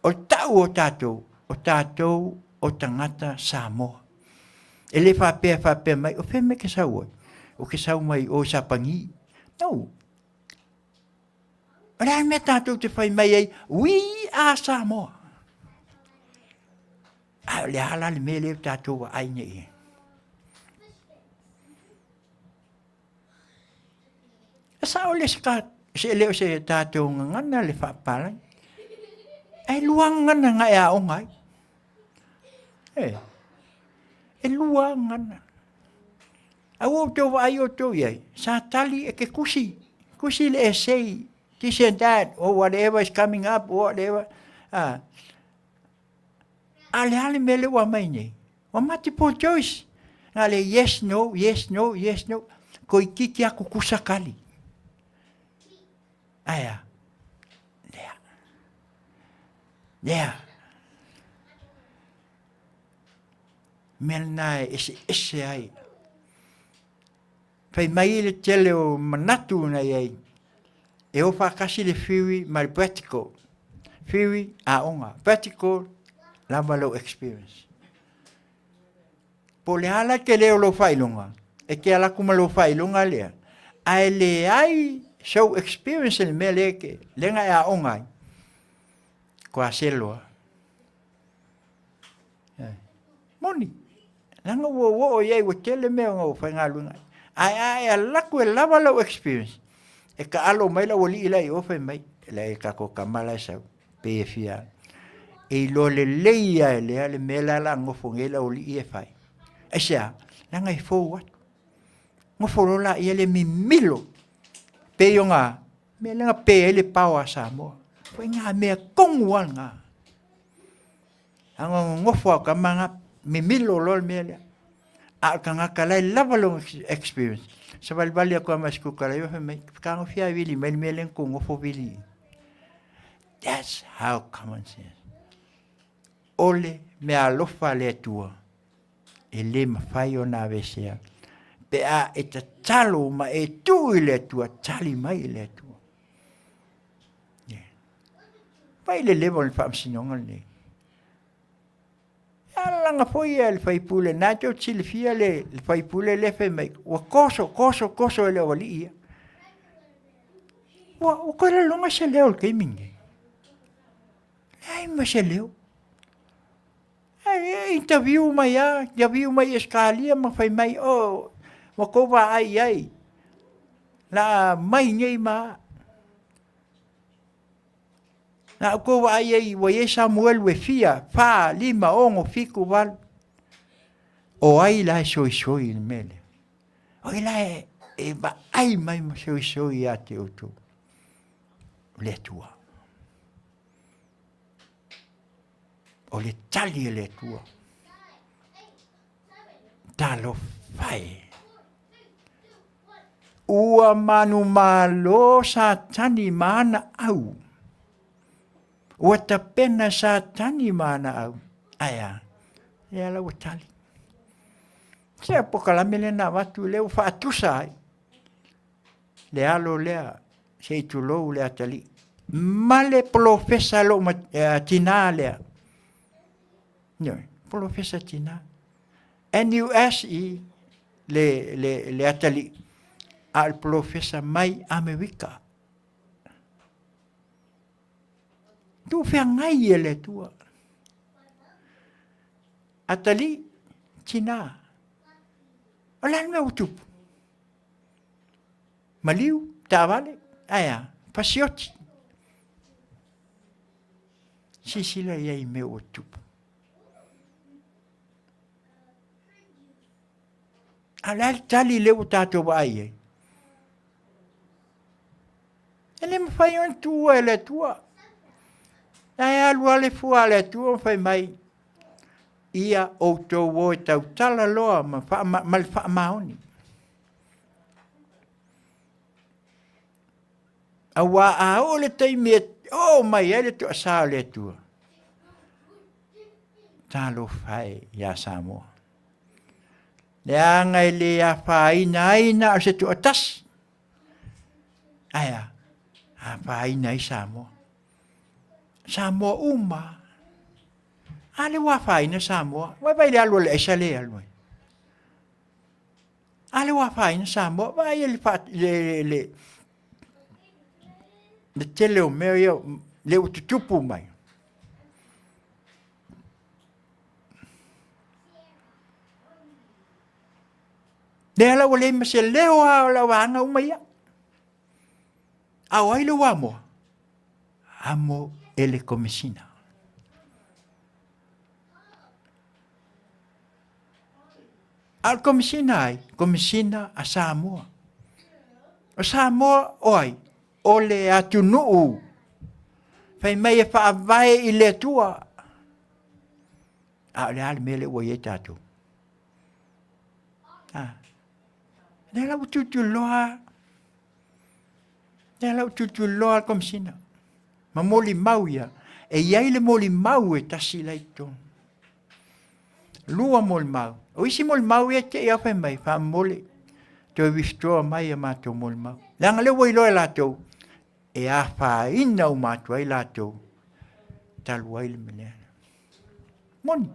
o tau o tatou, o tatou o tagata Samoa. E le faapea faapea mai, o fea mea e te sau ai? Ou te sau mai o i Sapani. No. O le a le mea tatou te fai mai ai, we are Samoa. A o le a la le mea lea tatou vaai nei i ai? E sao le Se e le o se tatou gagana le faapapalagi. Ae lua gagana na e aoga ai. E, e lua gagana. A ua outou vaai outou i ai, sa tali e ke kusi, kusi le essay, this and that, or whatever is coming up, or whatever. Ah. A le a le mea lea ua aumai nei? Ua multiple choice. Na le yes, no, yes, no, yes, no. Koititi a kukusa kali. Aia. Lea. Lea. Mea lena e eseese ai. Fai mai le tele o manatu na i ai. E o whakasi le whiwi ma le practical. Whiwi, aonga. Practical, lava lou experience. Po le ala ke leo lou faailoga, e ke ala aku ma lou faailoga lea, ae leai sou experience i le mea lea ke, lea e aoga ai. Ko a se loa. Moni, leaga ua ua oo i ai ua tele mea o faigaluega ai. Ae a e alu atu e lava lou experience, e taalo mai le aualii la i o fai mai, e leai e tatou tama la e sau, pei e fia e iloa lelei lava e lea le mea la o le a nofo nei le aualii e fai. Aisea? Leaga e fou atu. Nofo loa laia le mimilo, pei ona mea lea na pe ai le pao a Samoa. Foi ngā mea tonu lava lena. A na nonofo lava o tama na, mimilo loa le mea lea. A o le tagata la e lava lona experience, savalivali atu lava ma si kukalaiva fai mai, fetagofia e vili mai le mea lea na tou nofo vili i. That's how common sense. O le meaalofa a le Atua, e le mafai ona aveesea, pe a e tatalo ma e tuu i le Atua, tali mai e le Atua. Yeah. Fai le level o le faamasinoga lenei. E alalaga foi ia le faipule, na tou te silafia le, le faipule lea fai mai, ua koso, koso, koso e le aualii ia. Ua, ua toe laloga se leo o le taimi lenei. Leai ma se leo. E interview mai lava, interview mai i Ausetalia ma fai mai, oh, ua tou vaai i ai, la mai nei ma a. Na outou vaai ai ua i ai Samuelu e fia, fa, lima, ono, fitu, valu. O ai la e soisoi i le mea lea? O ai la e, e vaai mai ma soisoi ia te outou? O le Atua. O le tali a le Atua. Talofa e. Ua manumalo Satani ma ana au. Ua tapena Satani ma ana au. Ae a, lea la ua tali. Sea pokalame lea na avatu lea ua faatusa ai. Le alo lea, se i tulou le atalii. Ma le polofesa lou tinā lea. Ioe, polofesa tinā. NUSE le, le, le atalii, a o le polofesa mai Amerika. Tuufeagai e le Atua. Atalii, tinā. O le a le mea ua tupu? Maliu, taavale, ae a? Pasioti. Silasila i ai i mea ua tupu. A o le a le tali lea ua tatou vaai i ai? E le mafai ona tuua e le Atua. Ae alu lava le fua a le Atua ma fai mai, ia outou o e tautala loa ma, ma, ma le faamaoni. Auā a oo le taimi e oo mai ai le toasā o le Atua, talofa e iā Samoa. Leaga e le afaina ai na o se toatasi, ae a, afaina ai Samoa. Samoa uma. A le ua afaina Samoa, vaivai le alu a le aisa le alu ai. A lea ua afaina Samoa, vaai le, le, le, le tele o mea ia, lea ua tutupu mai. Lea la ua leai ma se leo lava o lau vaega uma ia. A o ai le ua amoa? Amo e le Komesina. A o le Komesina ai? Komesina a Samoa. O Samoa o ai? O le atunuu fai mai e faavae i le Atua. A o le a le mea lea ua i ai tatou? A. Lea la ua tulituliloa. Lea la ua tulituliloa le Komesina. Ma molimau ia. E i ai le molimau e tasi la i totonu. Lua molimau. O isi molimau ia te i au fai mai, faamomoli, toe withdraw mai a matou molimau. Leaga lea ua iloa e latou, e afaina uma atu ai latou talu ai le mea. Moni.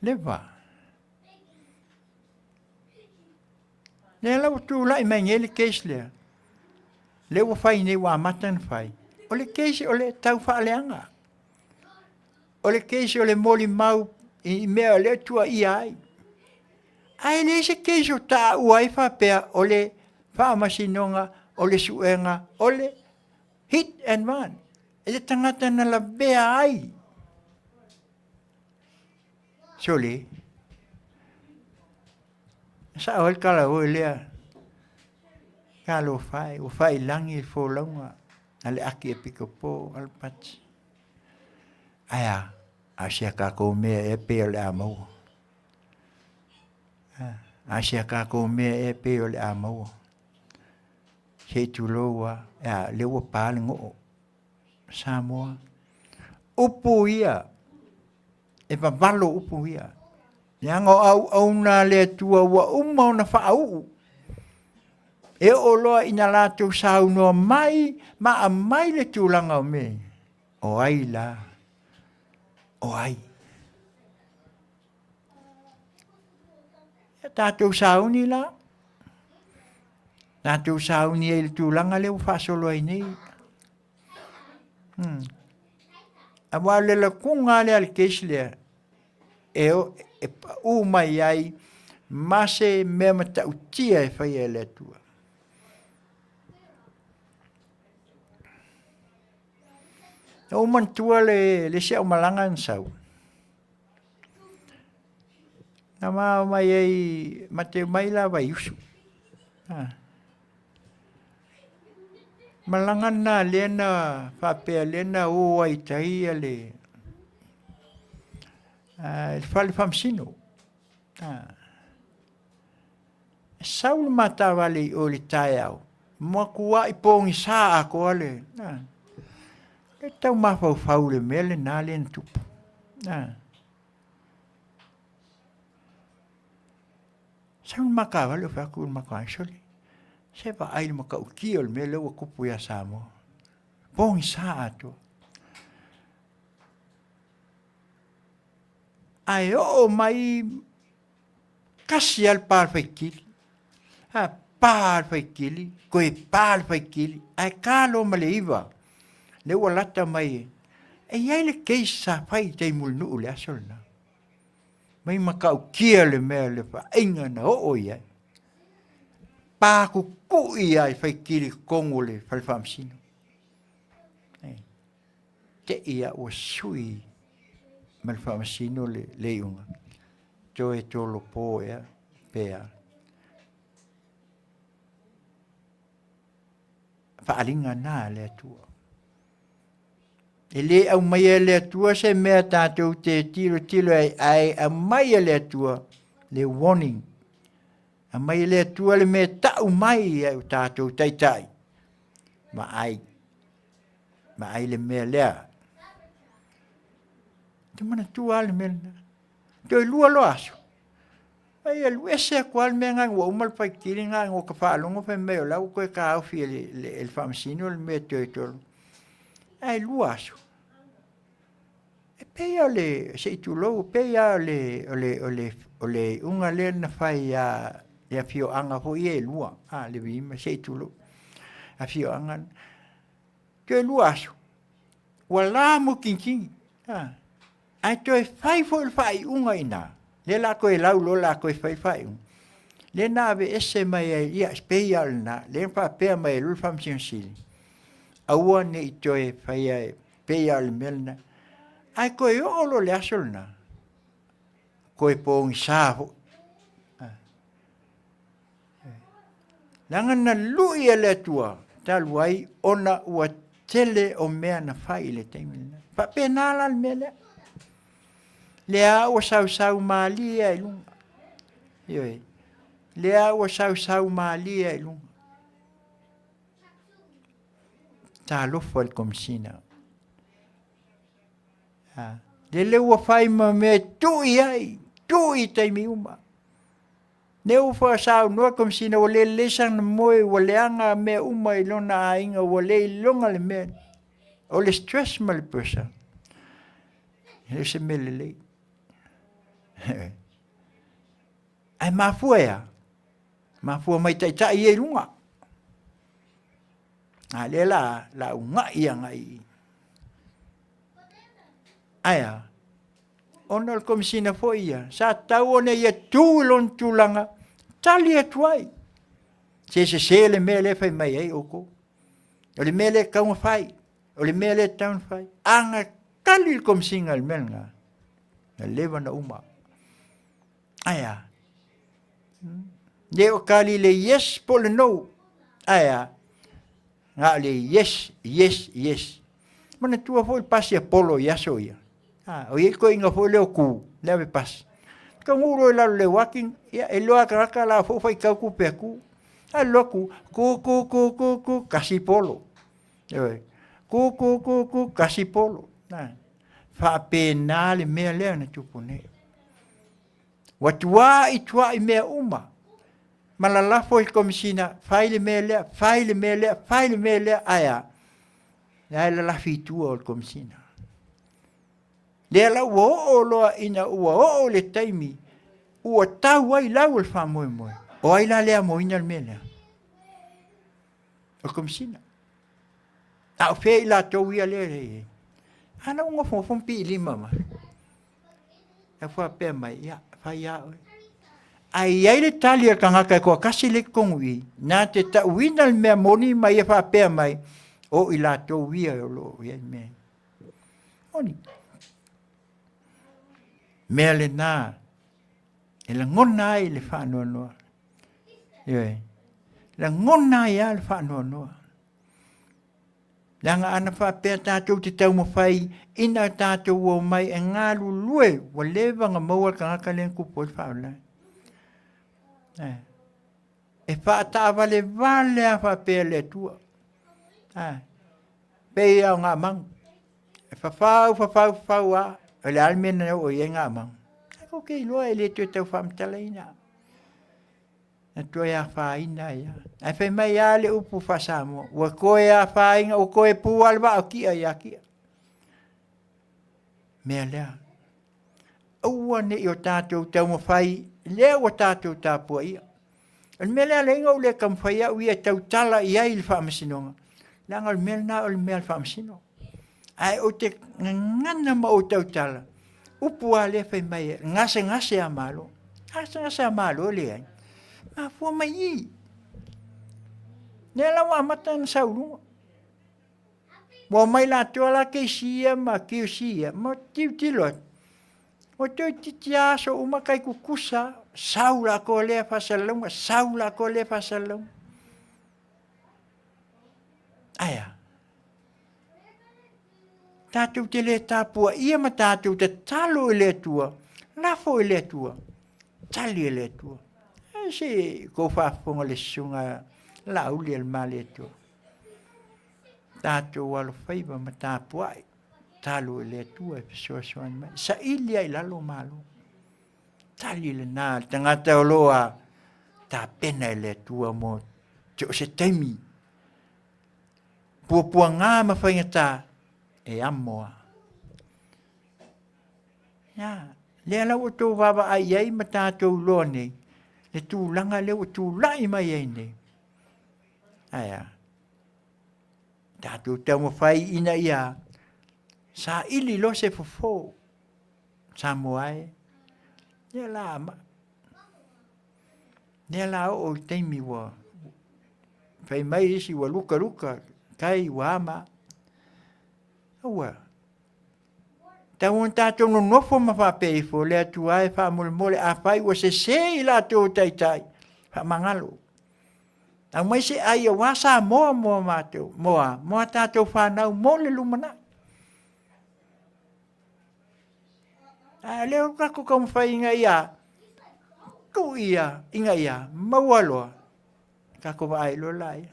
Leva. Lea la ua tulai mai nei le case lea, lea ua fai nei ua amata ona fai, o le case o le tau faaleaga. O le case o le molimau i mea o lea e tuuaia ai. Ae leai se case o taua ai faapea o le faamasinoga, o le suega, o le hit and run. E le tagata na lavea ai. Sole, sao ai le tala foi lea, talofa e, ua faiilagi le folauga a le aki e pitopo Alapati. Ae a? A o si a tatou mea ea pei o le a maua. A o si a tatou mea ea pei o le a maua. Se i tulou lava, a lea ua pa le goo. Samoa, upu ia, e vavalo upu ia. Leaga o auauna a le Atua ua uma ona faauu. E oo loa ina latou saunoa mai ma aumai le tulaga o mea ia. O ai la? O ai? Ia tatou sauni la. Tatou sauni ai i le tulaga lea ua faasolo ai nei. Aua o le lakuga lea a le case lea, e, e pau mai ai ma se mea matautia e faia e le Atua. Na ou manatua le, le isi aumalaga na sau. Na ma mai ai, ma te mai la Vaiusu. Ah. Malaga na lea na faapea lea na o ai tai a le le fale faamasino. Ah. E sau le matavale i o i le taeao, matuai pogisa atoa le, a, le tau mafaufau i le mea lena lea na tupu. A. Sau le matavale ou fai atu i le matou aiga, sole, se vaai i le matautia o le mea lea ua tupu ia Samoa. Pogisa atoa. Ae oo mai tasi lava le pa o le faitili. A pa le faitili, toe pa le faitili, ae ta loa ma le 9, lea ua lata mai. E i ai le case sa fai i tai Mulinuu i le aso lena. Mai matautia le mea le vaaiga na oo i ai. Pa kukui lava i faitili i totonu o le fale faamasino. Te i a ua sui ma le faamasino le, le iuga. Toe tolopo ea pe a. Faaaliga na a le Atua. E le aumaia e le Atua se mea tatou te tilotilo ai, ae aumai e le Atua le warning. Aumai e le Atua le mea e tau mai i o tatou taitai. Vaai, vaai le mea lea. Te manatua lava le mea lena. Toe lua loa aso, ai alu ese atu lava le mea lena ua uma le faitili lena ua ta faalogo fai mai o la ua toe taofi e le, le, e le faamasino le mea toe tolo. Ae lua aso. E pei o le, se i tulou, e pei lava o le, o le, o le, o le iuga lea na fai ia i afioaga foi ia e lua, a, Levi ma se i tulou, afioaga, toe lua aso, ua la mutinitini, a. Ae toe fai foi le faaiuga i ina, lea la toe lau loa la toe fai le faaiuga. Lea na aveese mai ai, ia, pei lava o lena, lea na faapea mai ai loa le Faamasino Sili, aua ne i toe faia e pei lava o le mea lena. Ae toe oo loa i le aso lena, toe pogisa foi. Leaga na lui e le Atua talu ai ona ua tele o mea na fai i le taimi lena. Faapena la le mea lea. Lea ua sausau malie ai luga. Ioe. Lea ua sausau malie ai luga. Talofa i le Komesina. Lele ua fai ma mea e tui ai, tui i taimi uma. Lea ua faasaunoa le Komesina ua le lelei sana moe, ua leaga mea uma i lona aiga, ua le iloga le mea. O le stress ma le pressure, e le o se mea lelei. Ae mafua e a? Mafua mai taitai ia i luga. A lea la, la ugai agai i. Ae a? Ona o le Komesina foi ia, sa tatau ona ia tu i lona tulaga, tali atu ai. Se sese le mea lea e fai mai ai outou. O le mea lea e tatau ona fai, o le mea lea e tatau ona fai. A na tali le Komesina i le mea lena, na leva ona uma. Ae a? Le o tali le yes po o le no. Ae a? Na o le yes, yes, yes. Manatua foi le pasi a Polo i aso ia. Ah, o ia koinga foi leo ku, le ave pasi. Ka nguro i lalo le waki, ia e loa tagata la fo fai kau ku pe ku. A loa ku, ku ku ku ku ku, kasi Polo. Ioe. Ku ku ku ku, kasi Polo. Na. Faapena le mea lea na tupu nei. Ua tua'i tua'i mea uma, ma lalafo i le Komesina, fai le mea lea, fai le mea lea, fai le mea lea, ae a? Lea e lalafi i tua o le Komesina. Lea la ua oo loa ina ua oo le taimi ua tau ai lau o le faamoemoe, o ai la lea amoina le mea lea? O le Komesina. A o fea i latou ia lea e i ai? A na ua nofonofo ma piilima mai. E faapea mai, ia, fai a oe. Ae i ai le tali a le tagata e toatasi lea i totonu i i, na te tauina le mea moni ma ia faapea mai, o i latou ia o lo o i ai mea. Moni. Mea lena e lagona ai le faanoanoa. Ioe. Lagona ai lava le faanoanoa. Leaga ana faapea tatou te taumafai ina tatou omai e galulue, ua leva ona maua le tagata lea na tupu ai le faalavelave. Eh. E faataavalevale lava faapea le Atua. Eh. Pei lava o Gaamagu. E fafau, fafau, fafau lava. O le a le mea na oo i ai Gaamagu? Ae kou te iloa e le toe tau faamatalaina. Na toe afaina ai lava. Ae fai mai lava le upu faa-Samoa, ua toe afaina, ua toe pu lava le vaa o Tia ia Tia. Mea lea. Aua ne i o tatou taumafai, lea ua tatou tapuaia. O le mea lea ala ai ona ou le taumafai au ia e tautala i ai i le faamasinoga, leaga o le mea lena o le mea a le faamasino. Ae ou te gagana ma ou tautala, upu lava lea fai mai, gasegase a Malo. Gasegase a Malo e leai. Mafua mai i. Lea la ua amata ona sau luga. Ua omai latou la KC ia ma QC ia, ma tilotilo atu. Ua toeitiiti lava aso uma tai tutusa, sau latou lea faasalalauga, sau latou lea faasalalauga. Ae a? Tatou te le tapuaia ma tatou tatalo i le Atua, lafo i le Atua, tali e le Atua. E se kou faafofoga le susuga Laauli a le Malietoa. Tatou alofaiva ma tapuai, talo i le Atua e fesoasoani mai. Saili ai i lalo malo. Tali lena le tagata o lo o a tapena e le Atua mo so o se taimi. Puapuaga ma faigata e amo a. Ia, lea la ua outou vaavaai i ai ma tatou iloa nei, le tulaga lea ua tulai mai ai nei. Ae a? Tatou taumafai ina ia saili loa se fofo. Samoa e, lea la, lea la oo i taimi ua fai mai isi ua lukaluka kai ua ama. Aua, tau ona tatou nonofo ma faapea ifo, le Atua e faamolemole, afai ua sese i latou taitai, faamagalo. Aumai se ai aua Samoa mo a matou, mo a, mo a tatou fanau mo le lumanai. A o lea ua tatou taumafai ina ia tuu ia ina ia maua loa, tatou vaai loa laia.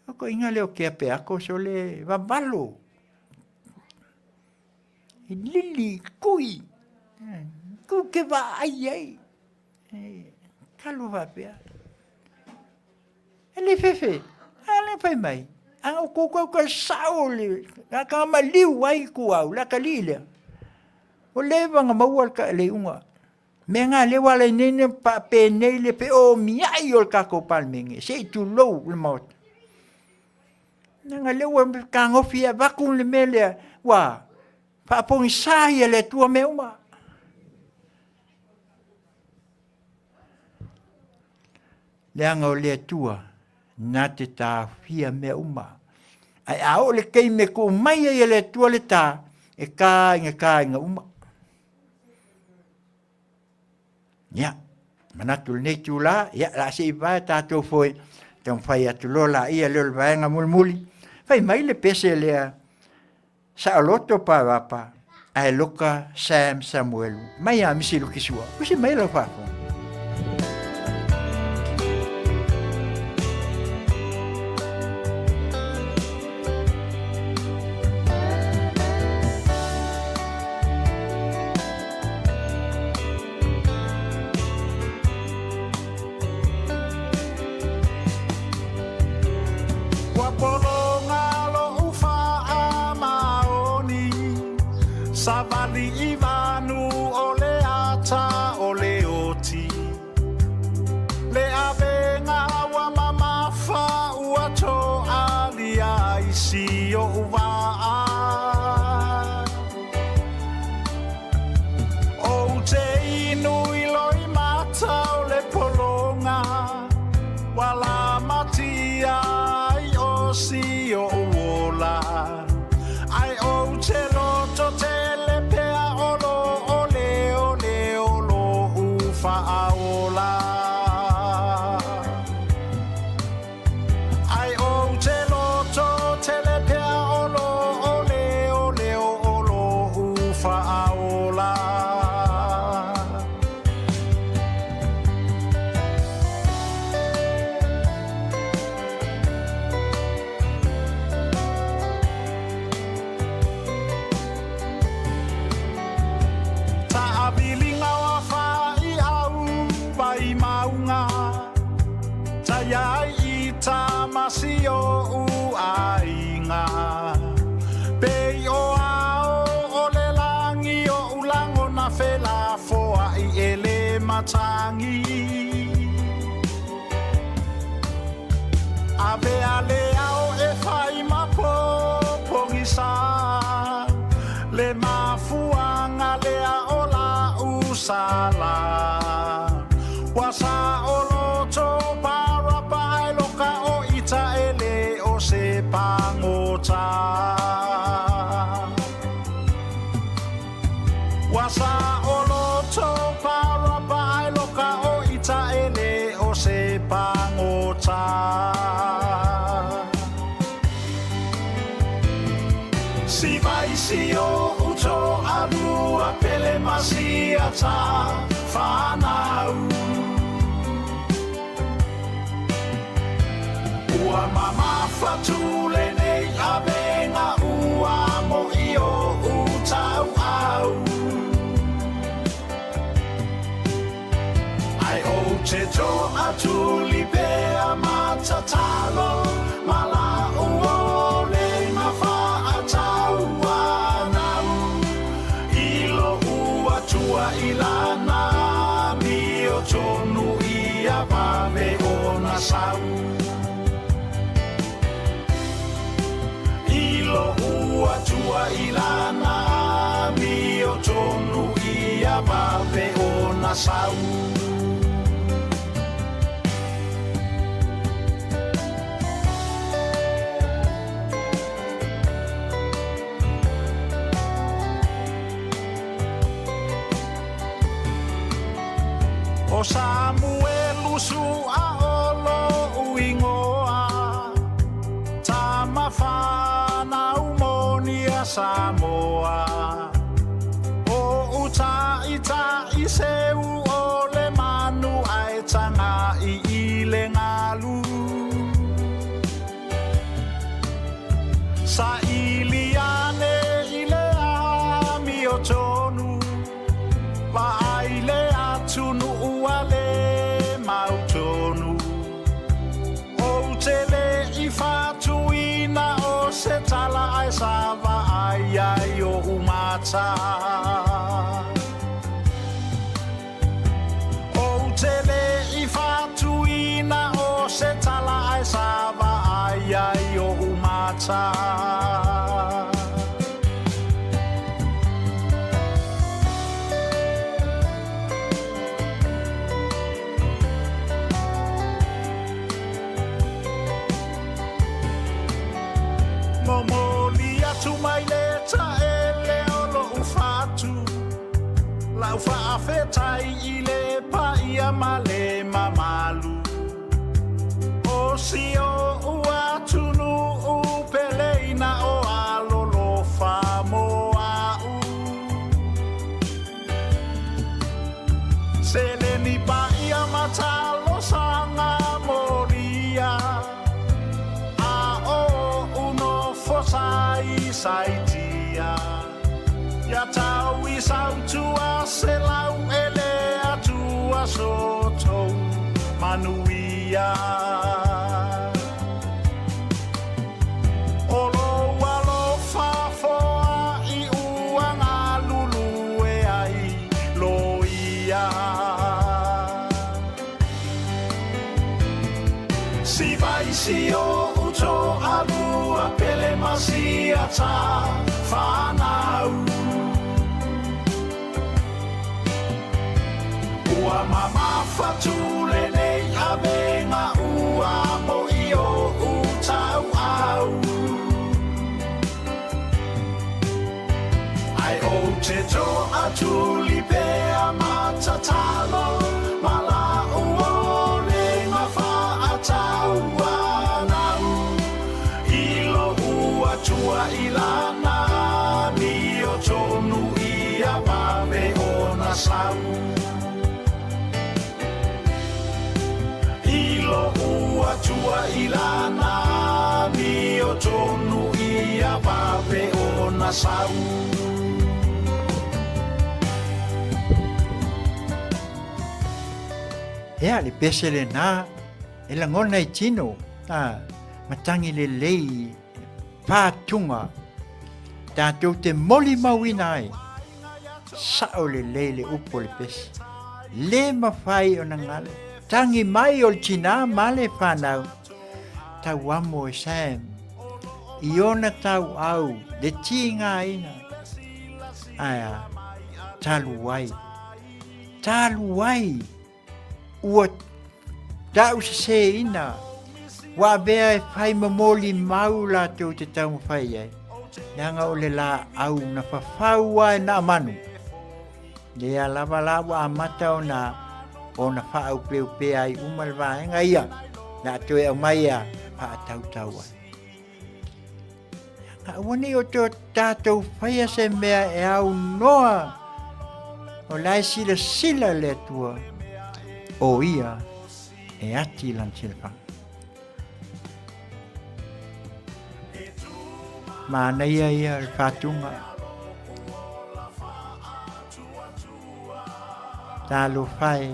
O toeaiina lea o Tea Peato sole vavalo, e lili, tui, tou te vaai ai, talo faapea. E le fefe, a lea fai mai, a o kou kau ka sao le, a ka maliu ai ku au, le atalii lea. O leva na maua le iuga. Mea na lea ua ala ai nei ona faapenei le feomiai o le tatou Palemene, se i tulou le Maota. Leaga lea ua fetagofi e avatu le mea lea, ua faapogisa ai e le Atua mea uma. Leaga o le Atua na te taofia mea uma. Ae a oo le taimi e tuu mai ai e le Atua le ta, e ta ina ta ina uma. Ia, manatu i lenei itula, ia, o le a se i vae tatou foi, taumafai atu loa laia lea o le vaega mulimuli. Fai mai le pese lea, saoloto Paevapa, ae loka Sam Samuelu, mai a Misi Lukisua. Usi mai lau faafofoga. Ua pologa loʻu faamaoni, Savali i vanu o le ata o le oti. Le avega ua mamafa ua toalia i si oʻu waa. Ou te inu i loimata o le pologa, Ua lamatia ai o si oʻu ola. Ae ou te loto tele pea o lo o leo leo loʻu faaola. Ae ou te loto tele pea o lo o leo leo o loʻu faaola. Taʻawiliga o afa i au wai maunga, Tai ai i tamasi oʻu aiga. Pei o ao o le lagi oʻu lagona felafoaʻi e le matagi. Avea le ao e fai ma pogisa, Le mafuaga lea o la'u sala. Ua saoloto Baraba ae loka o ita e le o se pagota. Ua saoloto Baraba ae loka o ita e le o se pagota. Siva i si oʻu toalua pele ma si ata whanau. Ua mamafa tu lenei avega ua mo i oʻu tauau. Ae ou te toatuli pea ma tatalo ma la'u ole ma faatauanau i lo'u Atua i lana amiotonu ia vave ona sau. I lo'u Atua i lana. ia vave ona sau. O Samuelu Sua o lo'u igoa, Tama whanau moni a Samoa. O uta ita i seu o le manu ae tanga i i le ngalu. Sa ili ane i le amio tonu, Vaai le atunuu a le mautonu. Ou te le i faatuina o se tala ae sa vaai ai oʻu mata. Ou te le i faatuina o se tala ae sa vaai ai oʻu mata. Momoli atu mai le taele o loʻu fatu, Lau faafetai i le paia ma le mamalu O si oʻu atunuu peleina o Alolofa mo a'u. Seleni paia ma talosaga molia, A oʻu nofo saisaitia. Ia tau i sautua se lau e le Atua so tou manuia. O lou alofa foa i ua galulue ai loia. Siva i si oʻu toalua pele ma siata whanau. Ua mamafatu lenei avega ua mo i oʻu tauau. Ae ou te toatuli pea ma tatalo ma lau olega faatauanau i lou Atua i lana amiotonu ia vave ona sau. I lou Atua i lana amiotonu ia vave ona sau. Ea le pese lena e lagona i tino, a, matagi lelei pātunga tātou te molimauina ai. Sao lelei le upu o le pese. Le mawhai o na ngalo. Tangi mai o le tinā ma le whanau. Tau amo e Sam. I ona tau au, le tīngāina. Aia, talu ai. Talu ai. Ua tauseseina, ua avea e fai momoli mau latou te taumafai ai, leaga o le laau na fafau ai na manu. Lea lava la ua amata ona ona faaaupeupea ai uma le vaega ia, le a toe aumai a faatautau ai. Aua nei o to tātou whaia se mea e au noa o la e silasila le Atua o ia e ati lana silafaga. Manaia ia le faatuga. Talofa e.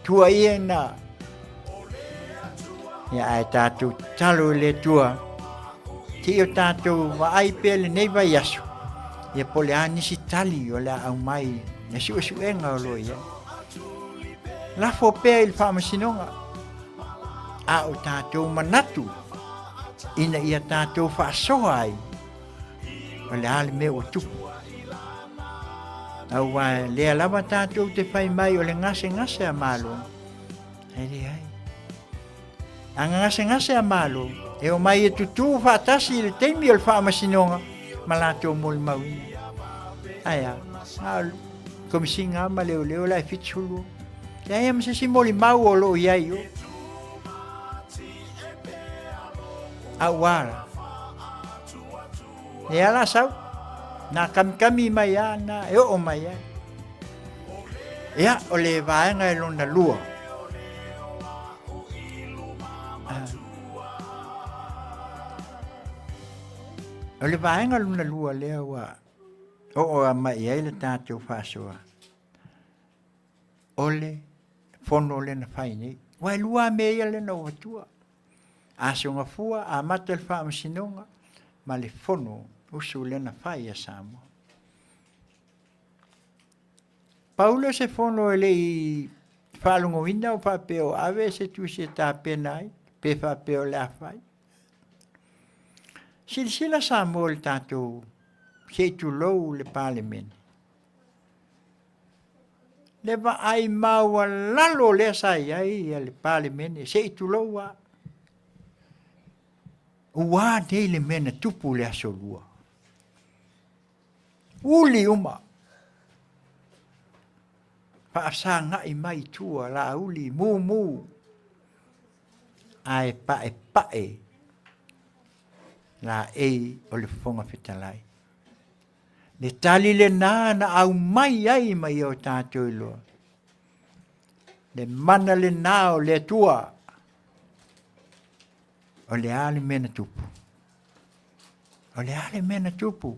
Tua ia ina. Ia ae tātou tatalo i le Atua. Te i o tātou vaai pea lenei vaiaso. Ia po o le a nisi tali o le a aumai le suesuega o lo o i ai. Lafo pea i le faamasinoga. A o tātou manatu ina ia tātou faasoa ai o le a le mea ua tupu. Aua lea lava tatou te fai mai o le gasegase a Malo. E leai. A gasegase a Malo, e omai e tutū faatasi i le taimi o le faamasinoga ma latou molimauina. Ae a, a o le Komisiga ma Leoleo la e 72. Leai ma se isi molimau o lo o i ai i o. A ua la. Lea la sau, nā kamikami mai a nā e oo mai ai. Ia, o le vaega e lona lua. Ah. O le vaega lona lua lea ua oo a mai ai le tātou faasoa. O le fono lea na fai nei. Ua e lua mea ia lea na ou atua. Aso Gafua, amata le Faamasinoga ma le Fono usu lea na fai a Samoa. Pau lea o se fono e le i faalogoina o faapea o ave se tusi e tapena ai, pe faapea o le a fai. Silasila Samoa i le tatou, se i tulou le Palemene. Le vaai maualalo lea sa i ai le Palemene, se i tulou lava. Ua a nei le mea na tupu i le Aso Lua? Uli uma. Faasagai mai i tua, Laauli, mumu, ae paepae laei o le Fofoga Fetalai. Le tali lena na aumai ai ma ia o tatou iloa. Le mana lena o le Atua. O le a le mea na tupu? O le a le mea na tupu?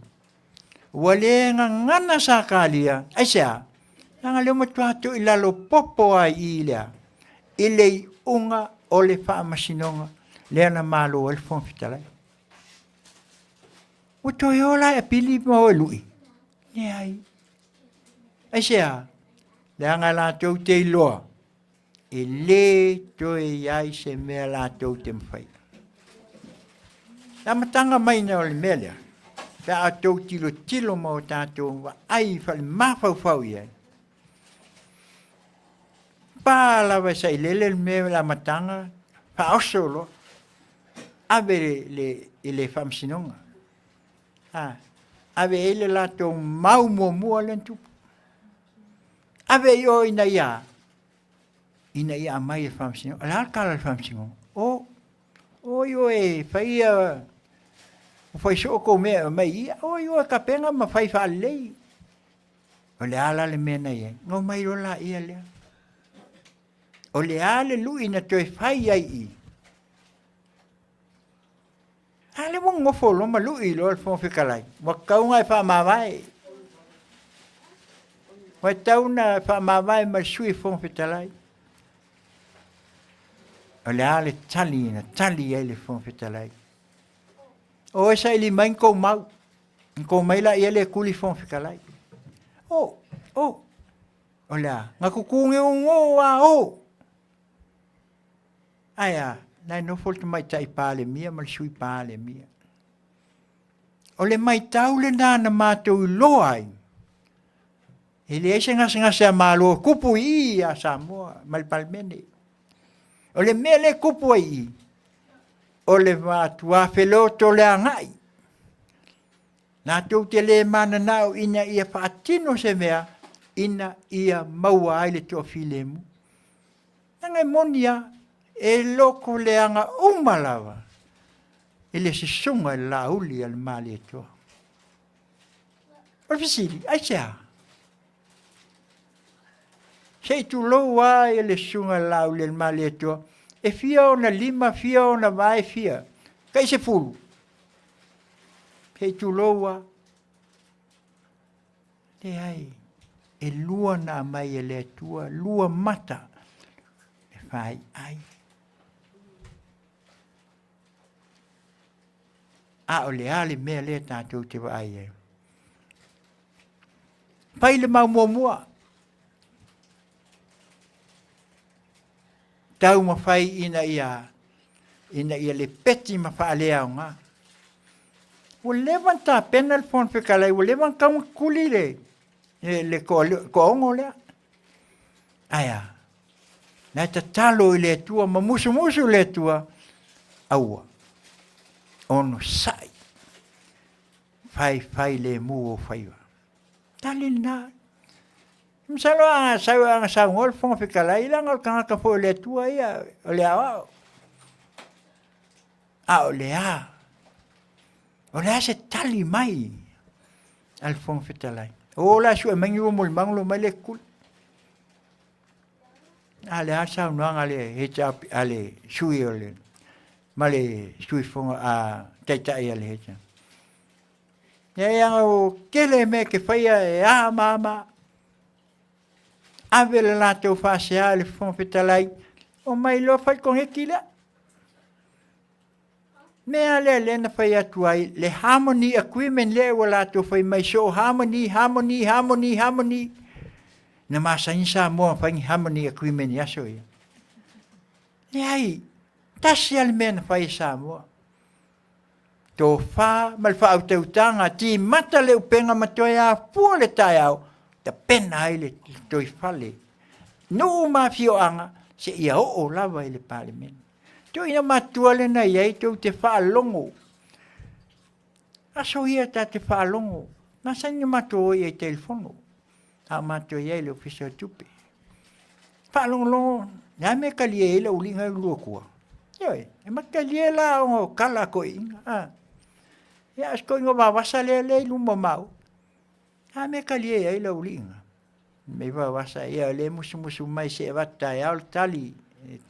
Ua le gagana Sakaria, aisea? Leaga lea ua matua toilalo popo ai i lea, i le iuga o le faamasinoga lea na malo ai le Fofoga Fetalai. Ua toe o la e apili ma o e lui? Leai. Aisea? Leaga latou te iloa, e lē toe i ai se mea latou te mafaia. Le amataga mai o le mea lea, pe a outou tilotilo ma o tatou vaai faale-mafaufau i ai, pa lava e sailele le mea i le amataga, faaoso loa, ave i le faamasinoga. A, ave i ai le latou mau muamua lea na tupu. Ave i o ina ia, ina ia aumai e le faamasinoga. O le a le tala a le faamasinoga? O, o i o e fai ia, ua fai soo kou mea e aumai i ia, o i o e tapena ma fai faalelei. O le a la le mea na i ai? Na omai loa laia lea. O le a le lui na toe fai ai i? A lea ua nofo loa ma lui loa le Fofoga Fetalai, ua tatau ona e faamavae. Ua tatau ona faamavae ma le Sui Fofoga Fetalai. O le a le tali na tali ai le Fofoga Fetalai? O e saili mai ni tou mau, ni tou mai laia lea e tuli Fofoga Fetalai. O, o, o le a? Na tutu nei o a o. Ae a, la e nofo le Tamaitai Palemia ma le Sui Palemia. O le maitau lena na matou iloa ai, e leai se gasegase a Malo e tupu i i ia Samoa ma le Palemene. O le mea lea e tupu ai i i, o le matua felotoleagai. Latou te le mananao ina ia faatino se mea ina ia maua ai le toafilemu. Leaga e moni lava, e loko leaga uma lava i le susuga i le Laauli a le Malietoa. O le fesili, aisea? Se i tulou lava i le susuga i le Laauli a le Malietoa, e fia ona lima, fia ona vae, fia, tai 10. Se i tulou lava. Leai, e lua na aumai e le Atua, lua mata e fai ai. A o le a le mea lea tatou te vaai ai? Fai le mau muamua. Taumafai ina ia ina ia lepeti ma faaleaoga. Ua leva ona tapena le Fofoga Fetalai, ua leva ona tatau ona tuli le. le toaono lea. Ae a? Na e tatalo i le Atua ma musumusu le Atua, aua, onosai, faifai lemu ou faiva. Tali lena. Masalo a sau a saunoa le Fofoga Fetalai, leaga o le tagata foi o le Atua ia, o le aoao. A o le a? O le a se tali mai a le Fofoga Fetalai? O la sue mai ni ua molimau mai le kuli. A le a saunoaga a le HRP, a le sui o le, ma le sui fofoga, a taitai a le HRP. Ia ia o tele mea ke whaia e a ma Ave le latou faasea i le Fofoga Fetalai, o mai loa fai koneti lea. Mea lea lea na fai atu ai le harmony agreement lea ua latou fai mai so harmony, harmony, harmony, harmony. Na masani Samoa fai ni harmony agreement i aso ia. Leai, tasi a le mea na fai e Samoa. Tofa ma le faautautaga, timata le upega ma toe afua le taeao, tapena ai le toifale. Nuu ma afioaga seia oo lava i le Palemene. Tuuina matua lena i ai tou te faalogo. Aso ia ta te faalogo. Masani na matou o i ai telefono. A o matou i ai i le Ofisa o Tupe. Faalogologo, le a mea e talie ai lau uliga i lua tua? Ioe, e ma talie la ona o kala toeaiina. A. Ia, o si toeaina vavasa lea lea i luma o maua. A mea e talie ai lau uliga? Mei vavasa, ia, o lea e musumusu mai se i avatu taeao le tali.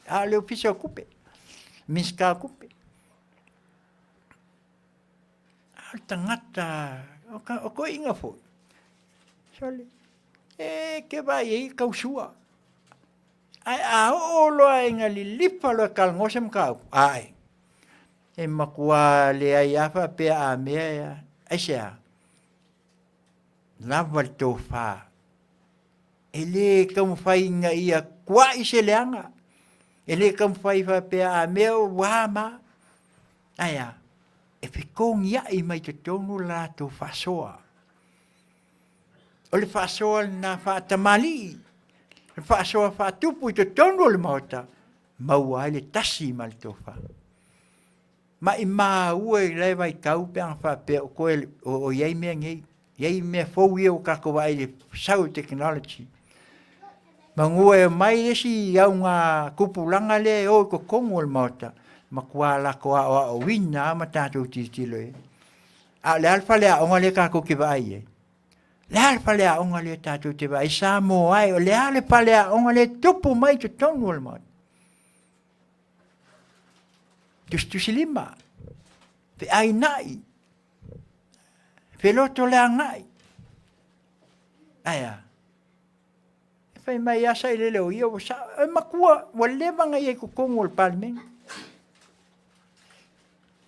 A o le Ofisa o Tupe, Minisita o Tupe. A o le tagata, o toeaiina foi, sole, e te vaai i ai e tausua. Ae a oo loa ina lilifa loa e talanoa se mataupu, ae, e matua leai lava faapea a mea, aisea? Lava le tofa, e le taumafai ina ia tuai se leaga, e le taumafai faapea a mea ua a ma, ae a? E fetogiai mai totonu le latou faasoa. O le faasoa lena faatamalii, le faasoa faatupu i totonu o le Maota, maua ai le tasi ma le tofa. Maimau e lea vaitau pe ana faapea o toe o i ai mea nei, i ai mea fou ia ua tatou vaai i le sau o le technology. Manu e omai le isi auga tupulaga lea e o i totonu o le Maota, matua latou aoaoina lava ma tatou tilotilo i ai. A o le a le faleaoga lea tatou te vaai i ai? O le a le faleaoga lea tatou te vaai i Samoa e? O le a le faleaoga lea e tupu mai i totonu o le Maota? Tusitusilima, feainai, felotoleagai. Ae a? E fai mai lava Sailele o ia ua sao. E matua, ua leva ona ia i totonu o le Palemene.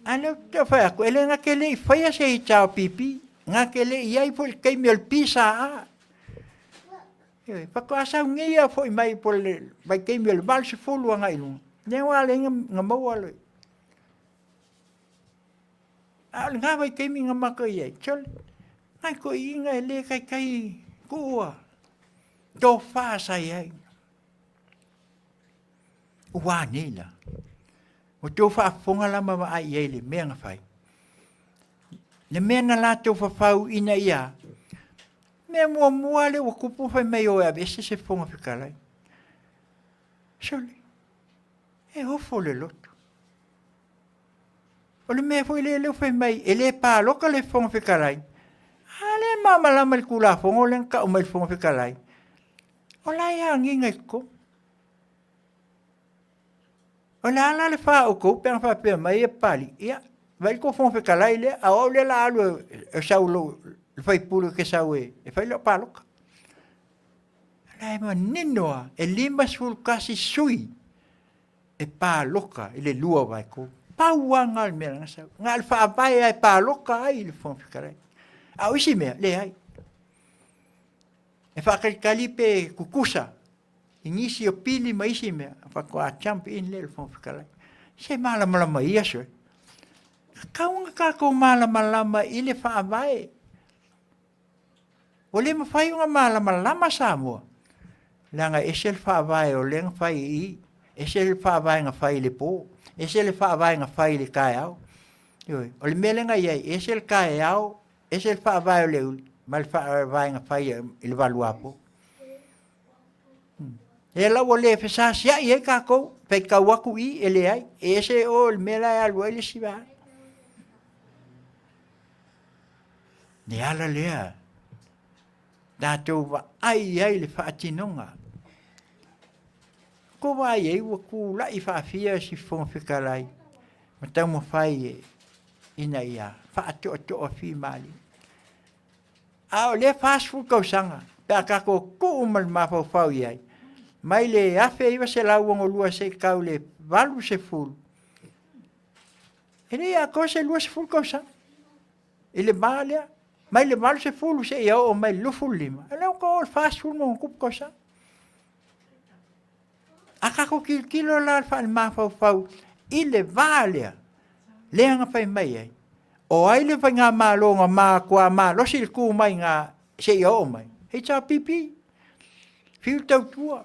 A lea ou te fai atu, e le na te le i faia se HRPP, na te le i ai foi i le taimi o le PSA. Ioe, faatoa sau nei a foi mai po le vaitaimi o le 80 agai i luga, lea ua ala ai na maua le... A o lena vaitaimi na matou i ai, sole, nai toeaiina e le taitai tuua, tofa sa i ai. Ua a nei la? Ua tou faafofoga la ma vaai i ai i le mea na fai. Le mea na latou fafau ina ia mea muamua lea ua tupu fai mai o e aveese se Fofoga Fetalai. Sole, e ofo le loto. O le mea foi lea lea fai mai e le palota le Fofoga Fetalai. A lea e malamalama i le Tulafono lea na tau mai le Fofoga Fetalai. O la e agiga i totonu. O le a la le fa o outou pe ana faapea mai ia Papalii, ia, vaai le tou Fofoga Fetalai lea, a o au lea o le a alu e sau lou, le faipule ou te sau e fai lau palota. O la e manino lava, e 51 sui e palota i le 2/3. Pau lava lena o le mea na sau. Na o le faavae lava e palota ai le Fofoga Fetalai. A o isi mea, leai. E faatalitali pe tutusa i nisi o pili ma isi mea, faatoa jump in lea i le Fofoga Fetalai. Se malamalama ia sue. Tatau ona tatou malamalama i le faavae. Ua le mafai ona malamalama Samoa, leaga e ese le faavae o lea na fai i i, ese le faavae na fai i le po, ese le faavae na fai i le taeao. Ioe, o le mea lea na i ai, ese le taeao, ese le faavae o le uli ma le faavae na fai i le valuapo. E la ua le fesasiai ai tatou, faitau atu i, e leai, e ese o le mea la e alu ai le isi vaega. Le ala lea, tatou vaai ai le faatinoga. Ko vaai ai ua tulai faafia si Fofoga Fetalai ma taumafai e ina ia faatoatoa fimalie. A o lea 40 tausaga pe a tatou tuu ma le mafaufau i ai, mai le 1962 seia tau i le 80, e le i atoa se 20 tausaga i le va lea, mai le 80 seia oo mai le 25, o lea ua oo i le 40 ma ona tupu tausaga. A tatou tilotilo la faalemafaufau i le va lea, lea na fai mai ai, o ai le faigamalo na matua malosi le tu mai ina seia oo mai? HRPP, fiu le tautua,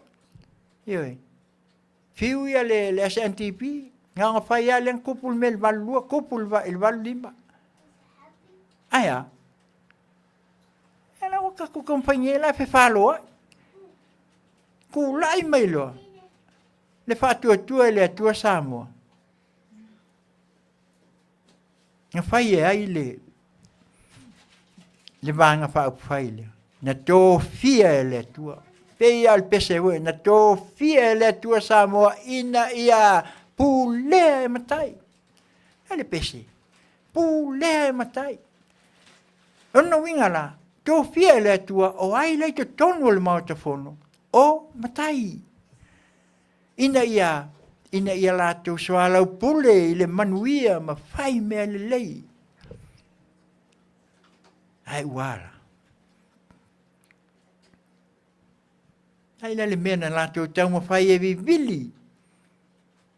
ioe, fiu ia le SNDP, na ona fai lava lea na tupu le mea i le 82, tupu i le 85. Ae a? E la ua tatou taumafai nei la e fefaloai. Tulai mai loa le faatuatua i le Atua Samoa. Na fai e ai le, le Vaega Faaupufai lea? Na tofia e le Atua. Pei lava o le pese foi, na tofia e le Atua Samoa ina ia pulea e matai. E le pese, pulea e matai. O lona uiga la, tofia e le Atua o ai la i totonu o le Maota Fono? O matai. Ina ia, ina ia latou soalaupule i le manuia ma fai mea lelei. Ae ua ala. Ai la le mea na latou taumafai e vivili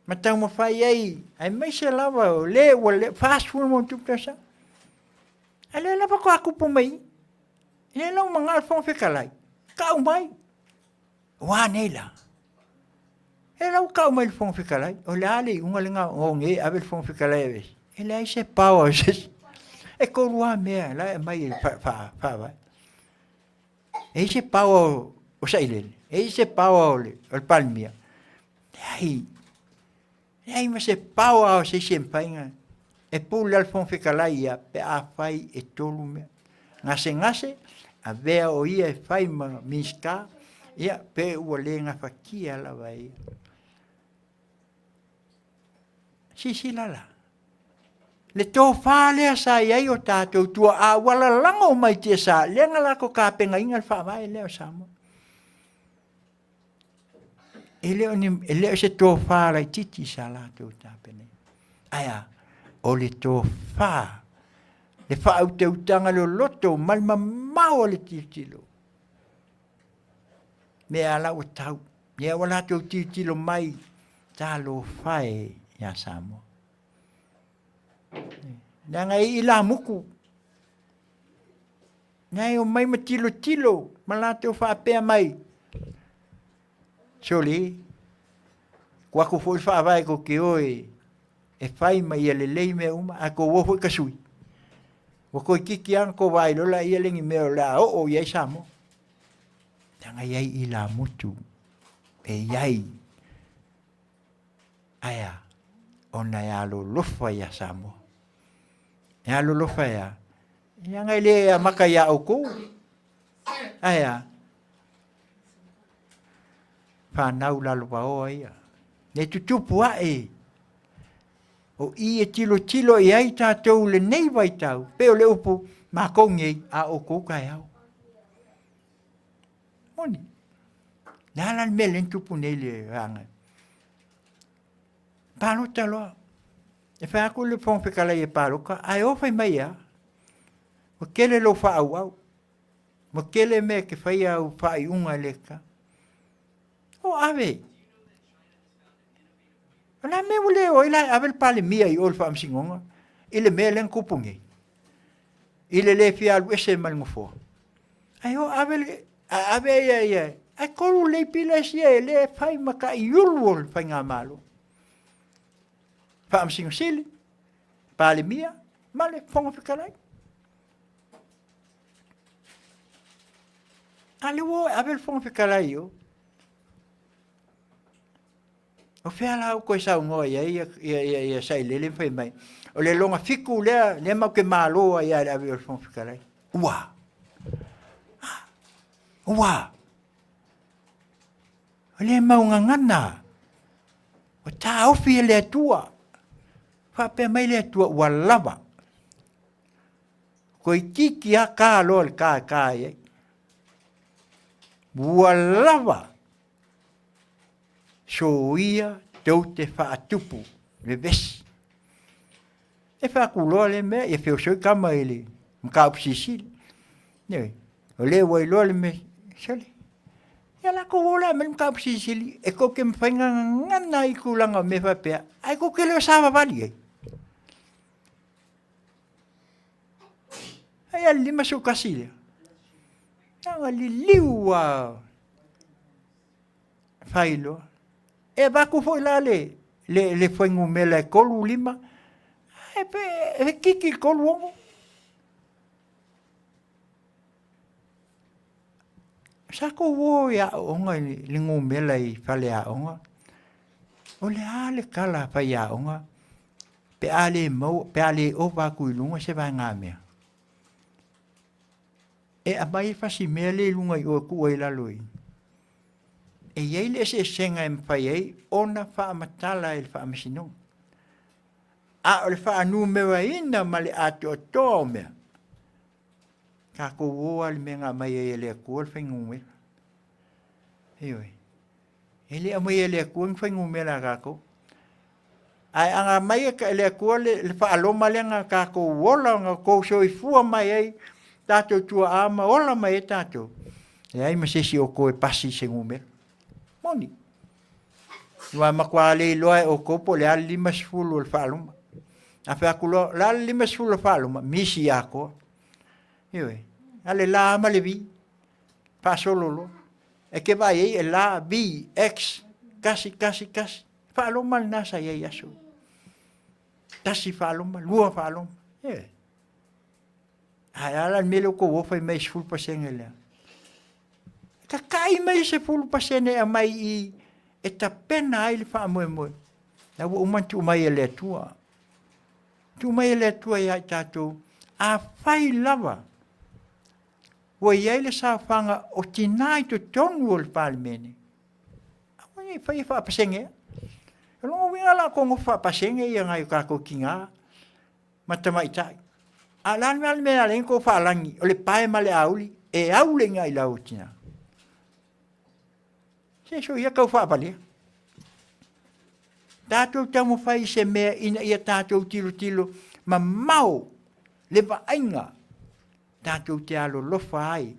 ma taumafai ai, aemaise lava o le ua le 40 ma tupu tausaga. A lea lava faatoa tupu mai i. E lea ua manao le Fofoga Fetalai, tau mai. Ua a nei la? E la ua tau mai le Fofoga Fetalai, o le a le iuga lea na o nei e ave le Fofoga Fetalai e aveese? E leai se power o se isi. E tolu lava mea la e aumai e faavae. E i ai se power o Sailele, e i ai se power o le Palemia. Leai. Leai ma se power o se isi e mafai ona e pule lava le Fofoga Fetalai ia pe afai e tolu mea. Gasegase, avea o ia e fai ma Minisita, ia pe ua le gafatia lava e ia. Silasila la, le tofa lea sa i ai o tatou tuaa ua lalago mai tiasa, lea na latou tapenaina le faavae lea o Samoa. E le o, ni, e le o se tofa laititi sa latou tapenaina. Ae a? O le tofa, le faautautaga loloto ma le mamao o le tilotilo. Mea a la ua tau, mea ua latou tilotilo mai, talofa e ia Samoa. Leaga e ilamutu, Na e omai ma tilotilo ma latou faapea mai, Sole, tuu atu foi le faavae tou te o e fai ma ia lelei mea uma, ae tou o foi tasui. Ua toeitiiti lava ona tou vaai loa laia le ni mea o le a oo i ai Samoa. Leaga e i ai ilamutu, e i ai. Ae a? Ona e alolofa ia Samoa. E alolofa e a? Leaga e le amata ia outou. Ae a? Fanau lalovaoa ia. Ne tutupu ae. O i e tilotilo i ai tatou lenei vaitau. Pei o le upu, matou nei, a outou taeao. Moni. Le a la le mea lea na tupu nei le vaega. Palota loa. E fai atu le Fofoga Fetalai e palota, ae o fai mai e a? Ua tele lou faaauau. Ua tele mea e te faia au faaiuga e le tatau. O ave. O le a mea ua le o ai la e ave le Palemia i o i le Faamasinoga i le mea lea na tupu nei? I le le fia alu ese mai le nofoa. Ai o ave le, a ave ia ia, ai kolu lei pila sia e le fai ma ka iulu o le faigamalo. Faamasino Sili, Palemia ma le Fofoga Fetalai. A le ua ave le Fofoga Fetalai o. O fea la ua toe saunoa i ai ia, ia, ia, ia Sailele ma fai mai, o le lona fitu lea, lea matou te malo ai lava i le ave o le Fofoga Fetalai. Ua! Ah, ua! O le mau gagana, ua taofi e le Atua. Faapea mai le Atua, ua lava. Toeitiiti lava ta loa le ta e ta ai ai. Ua lava soia tou te faatupu vevesi. E faatuloa lea mea, ia feosoi tama i le mataupu silisili. Ioe, o lea ua iloa le mea, sole, ia latou o la aumai le mataupu silisili e tou te mafai ona gagana ai i tulaga o mea faapea, ae tou te le o savavali ai. Ai a le 51 lea. Na ona liliu lava fai loa. E avatu foi la le, le, le fuainumera e 3, 5, e, pe, e kiki i le 3, 6. Sa tou o i aoaoga i le numera i faleaoga, o le a le tala a faiaoga pe a le maua, pe a le ova atu i luga se vaegamea? E aumai le fasi mea lea i luga i o e tuu ai i lalo i. E i ai le eseesega e mafai ai ona faamatala e le Faamasinoga. A o le faanumeraina ma le atoatoa o mea, tatou o lava i le mea na aumai ai e le Atua le fuainumera. Ioe. E le aumaia e le Atua ni fuainumera a tatou. Ae ana aumai e le Atua le, le faaloma lea na tatou ola, na outou soifua mai ai tatou tuaa ma ola mai ai tatou, leai ma se isi o outou e pasi i se numera. Moni. Aua matua le iloa e outou po o le a le 50 o le faaloma. A fai atu loa, o le a le 50 o le faaloma? Misi atoa. Ioe. A le la ma le vi. Faasolo loa. E te vaai ai e la, vi, x, kasi, kasi, kasi. Faaloma lena sa i ai aso. Tasi faaloma, lua faaloma. Ioe. Ae a la le mea lea ua tou ofa mai 10% lea. Tatai mai le 10% e aumai i e tapena ai le faamoemoe. La ua uma ona tuu mai e le Atua. Tuu mai e le Atua ia i tatou, afai lava ua i ai le saofaga o tina i totonu o le Palemene, aua ne i faia faapasegea. O lona uiga la tou nofo faapasege ia nai o tatou tina ma tamaitai. A o le a le mea e ala ai ona tou faalagi, o le pae ma le auli e au le iga i lau o tina. Se soia tau faavalea. Tatou taumafai i se mea ina ia tatou tilotilo mamao le vaaiga tatou te alolofa ai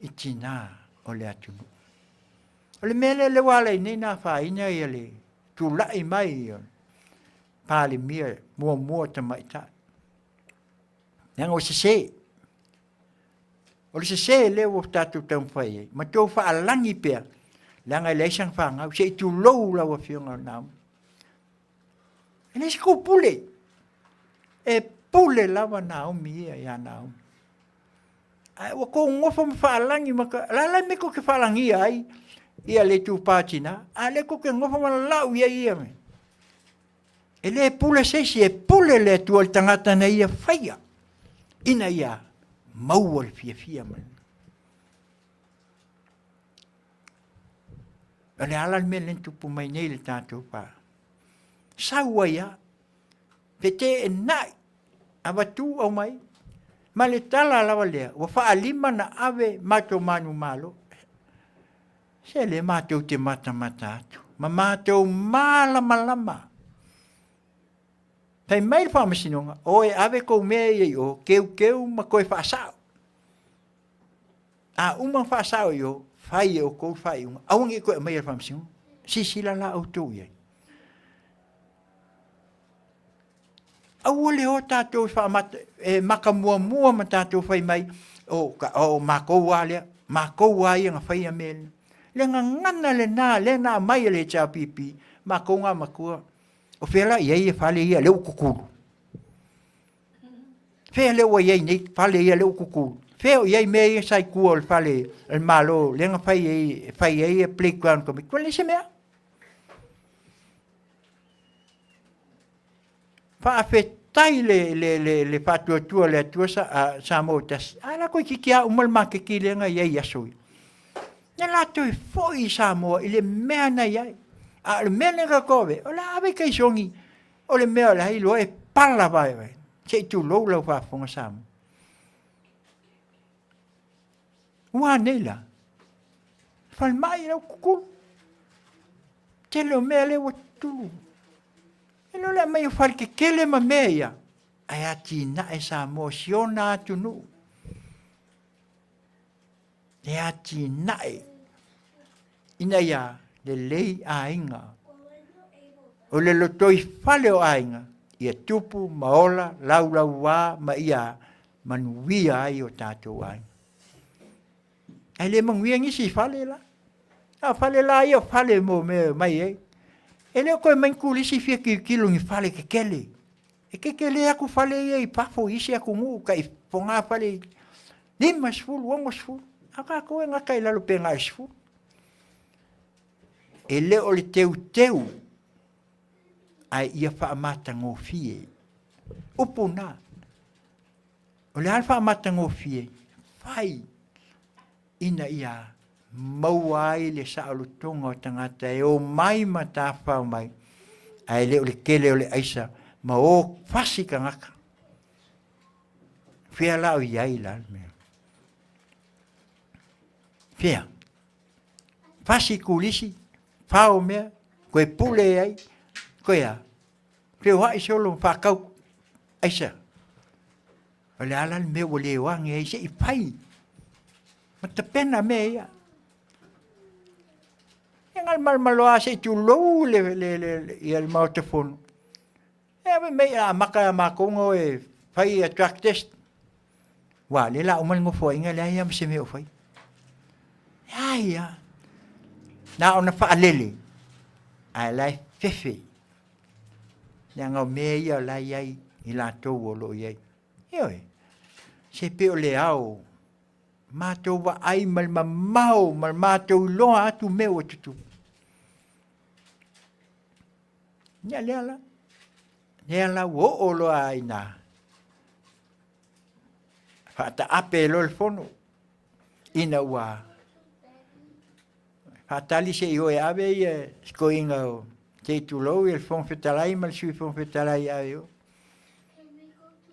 i tina o le atunuu. O le mea lea lea ua ala ai nei na afaina ia le tulai mai o le Palemia muamua tamaitai. Leaga ua sese. O le sese lea ua tatou taumafai ai, ma tou faalagi pea, leaga e leai sana fanau, se i tulou lau Afioga Naomi. E leai se tou pule. E pule lava Naomi ia ia Naomi. Ae ua tou nofo ma faalagi ma ka... La la me tou te faalagia ai ia le itupa tina, a lea tou te nofo ma lau ia ia me. E le pule se isi, e pule le Atua i le tagata na ia faia, ina ia maua le fiafia ma le. O le ala le mea lea na tupu mai nei le tatou pa. Sau ai lava, feteenai, avatu aumai, ma le tala lava lea, ua faalima na ave matou manumalo. Se le matou te matamata atu, ma matou malamalama. Fai mai le faamasinoga, o e ave kou mea ia i o, keukeu ma toe faasao. A uma ona faasao i o, fai e outou le faaiuga, aua ne i toe aumaia i le faamasinoga. Silasila la outou i ai. Aua le o tatou e faamata, e maka muamua ma tatou fai mai, o, ka, o makou lava lea, makou lava ia na faia mea lena. Le gagana lena lea na aumai e le HRPP, makou na matua, o fea la i ai fale ia lea ua kukulu? Fea lea ua i ai nei fale ia lea ua kukulu? Fea o i ai mea ia sa i tua o le fale o le Malo lea na fai ai, fai ai e playground committee? Ua leai se mea. Faafetai le, le, le, le faatuatua o le Atua sa, uh, Samoa tasi. A la toeitiiti lava uma le maketi lea na i ai i aso ia. Na latou e foi i Samoa i le mea na i ai. A o le mea lea na tatou ave, o le a ave i Kaisoni, o le mea o le a iloa e pala vaevae. Se i tulou lau faafofoga Samoa. Ua a nei la? Falemai lau kukulu. Tele o mea lea ua tutulu. E le o le aumai o fale tetele ma mea ia, ae atinae Samoa si ona atunuu. E atinae ina ia lelei aiga. O le lotoifale o aiga, ia tupu ma ola laulauā ma ia manuia ai o tatou aiga. Ae le manuia nisi i fale la. A o fale la ia o fale mo mea e omai ai. E le o toe mai ni turisi fia tilotilo i ni fale tetele. E tetele atu fale ia i fafo i isi atunuu tai fogafale i 50, 60, a o tatou e gata i lalo pe na o le 10. E le o le teuteu ae ia faamatagofie. Upu na. O le a le faamatagofie? Fai ina ia maua ai le saolotoga o tagata e omai ma tafafao mai, ae le o le tele o le aisa ma o fasi tagata. Fea la o i ai la le mea? Fea? Fasi kulisi, fao mea, koe pule ai, koe a? Feoai solo faatau aisa. O le a la le mea ua le oage ai se i fai. Ma tapena mea ia. E ngal malmaloa se i tulou le, le, le, le, ia le maota fono. E ave mai a maka ia makou nga oe fai ia drug test. Ua le la uma le nofoaiga leai lava ma se mea o fai. Leai lava. Na ona faalele, ae la e fefe. Leaga o mea ia o la e i ai i latou o lo o i ai. Ioe, se pei o le ao, matou vaai ma le mamao ma le matou iloa atu mea ua tutupu. Ia lea la, lea la ua oo loa ina faataape loa le fono ina ua faatali se i o e ave ia sikoiga o se i tulou ia le Fofoga Fetalai ma le Sui Fofoga Fetalai e ave i o.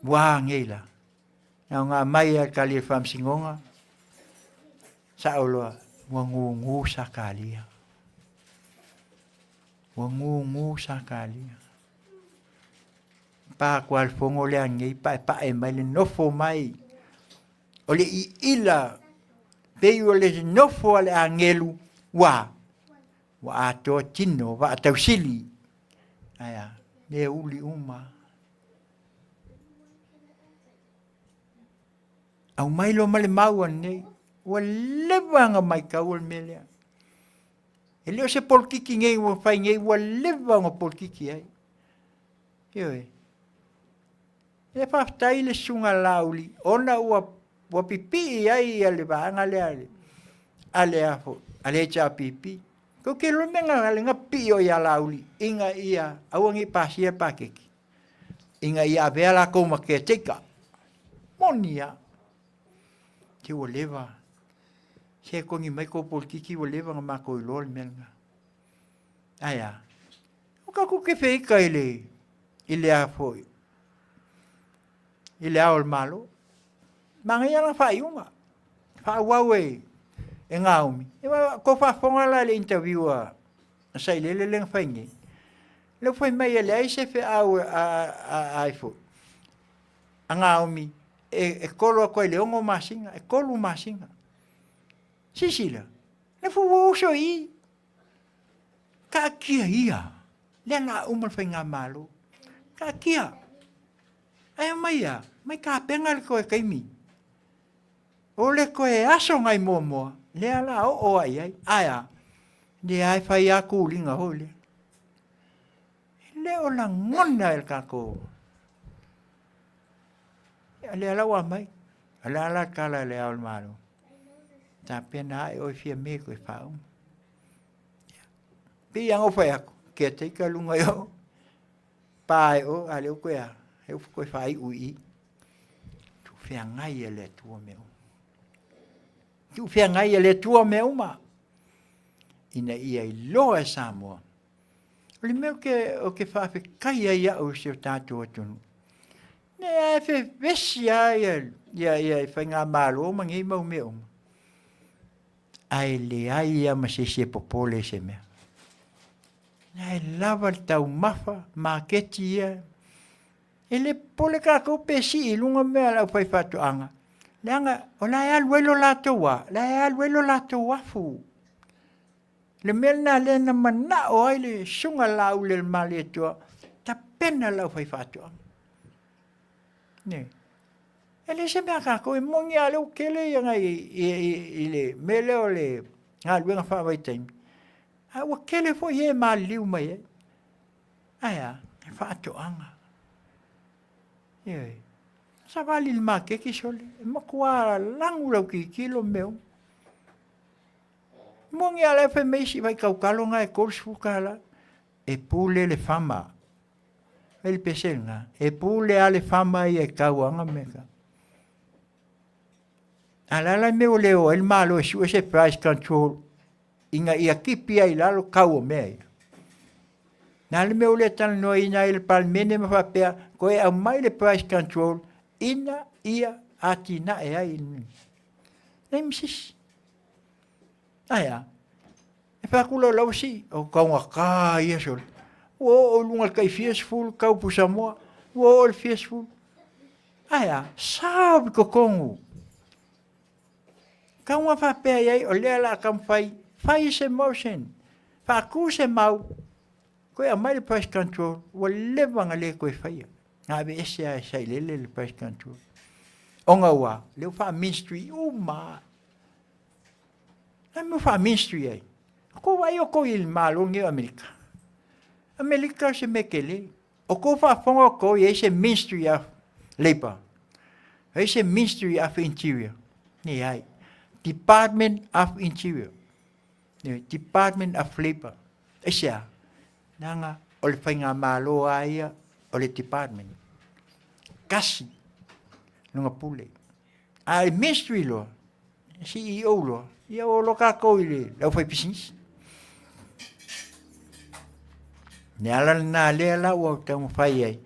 Ua nei la. Na ona aumai lava le tali a le Faamasinoga, sao loa, ua gugu Sakalia. Ua gugu Sakalia. Pa atu lava le fono lea nei, paepae mai le nofo mai. O le iila, pei o le nofo a le agelu, ua, ua atoa tino, vaa tausili. Ae a, mea uli uma. Aumai loa ma le mau anei, ua leva ona maitau le mea lea. E le o se polokiki nei ua fai nei, ua leva ona polokiki ai. Ioe. E faafetai le Susuga Laauli ona ua ua pipii ai ia le vaega lea a le a le a foi a le HRPP. Kou te iloa le mea na le na pipii ai ia Laauli ina ia aua ne i pasia le paketi ina ia avea latou ma caretaker. Moni lava. Se ua leva. Se togi mai kou polokiki ua leva ona matou iloa le mea lena. Ae a? O tatou te feita i le i le a foi i le Ao o le Malo. Manaia lana faaiuga. Faaauau e e Gaomi. E tou faafofoga la i le interview a Sailele lea na fai nei. Lea ua fai mai e leai se feau a a ai foi a Gaomi e, e kolo atu ai i le 6 masina, e 3 masina. Sisila, le fu ua oso i i. Taatia ia, lea la uma le faigamalo. Taatia. Ae omai a, mai tapena le toe taimi. O le koe aso ngai muamua, lea la oo ai ai. Ae a? Lea e fai a kuliga hoi lea. E le o lagona e le kākou. Ia lea la ua mai. O le a la tala le ao le Malo. Tapena ae oe fia me koe whauma. Pei anga o whai aku, kia teika lunga i o, pā e o, a leo koe a, he ufu koe whai ui i. Tu wheangai e le atua mea uma. Tu wheangai e le atua mea uma. Ina ia iloa e Samoa. O le mea ke, o ke whaafekai ai au i se o tātou atunuu. Ne a e fevesi a ia, ia, ia i whainga malo ma ngei mau mea uma. Ae leai ia ma se isi e popole i se mea. Na e lava le taumafa, maketi ia. E le popole kākou pe sii i luga mea a le aufaifaatoaga. Leaga o la e alu ai lo latou a, la e alu ai lo latou afu. Le mea lena lea na manao ai le Susuga Laaulialemalietoa, tapena le aufaifaatoaga. Nē. E leai se mea a kākou, e moni lava lea ua tele ia nai i le mea lea o le galuega faavaitaimi, a ua tele foi e maliliu mai ai. Ae a? E faatoaga. Ioe. Savali i le maketi sole, e matua lagu lau tilotilo mea uma. Moni lava la e fai mai isi vaitautalo na e $30, e pule le fama. Fai le pese lena, e pule lava le fama ia i tauaga ma mea tau. A o le a la le mea ua le o ai le Malo e sue se price control ina ia tipi ai i lalo tau o mea ia. O le a le mea ua le talanoaina ai e le Palemene ma faapea, toe aumai le price control ina ia atinae ai. Leai ma se isi. Ae a? E fai atu loa lau sii, o taugata ia sole. Ua oo i luga i le tai fia sefulu tau pusamoa, ua oo i le fia sefulu. Ae a? Sao i totonu. Tau na faapea i ai, o lea o le a taumafai, fai se motion, faatu se mau, toe aumai le price control, ua leva ona le toe faia. Na aveese lava e Sailele le price control. Ona ua, lea ua faa-ministry uma lava. Na mea faa-ministry ai. Kou vaai outou i le Malo lenei o Amerika. Amerika o se mea tele. O kou faafofoga outou e i ai se Ministry of Labour. E i ai se Ministry of Interior. Leai. Department of Interior. Department of Labour. Aisea? Leaga o le faigamalo lava ia o le department. Tasi lona pule. A e ministry loa, CEO loa, ia ua loa tatou i le aufaipisinisi. Le ala lena lea la ua taumafai ai,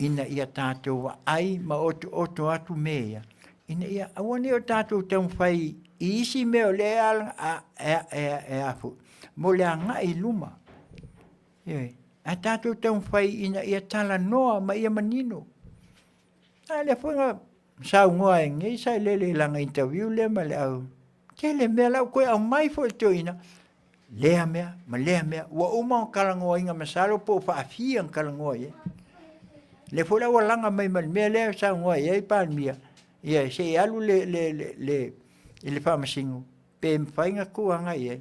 ina ia tatou vaai ma otooto atu mea ia, ina ia aua ne i o tatou taumafai i isi mea o lea e a foi, mo le agai i luma. Ioe. Ae tatou taumafai ina ia talanoa ma ia manino. A lea foi na saunoa ai nei Sailele i lana interview lea ma le au, tele mea la ua toe aumai foi le toeaina, lea mea ma lea mea, ua uma ona talanoaina masalo po o faafia ona talanoa i ai. Lea foi la ua laga mai ma le mea lea e saunoa i ai Palemia, ia se i alu le, le, le, le, i le faamasino, pe mafai ona tuu agai i ai.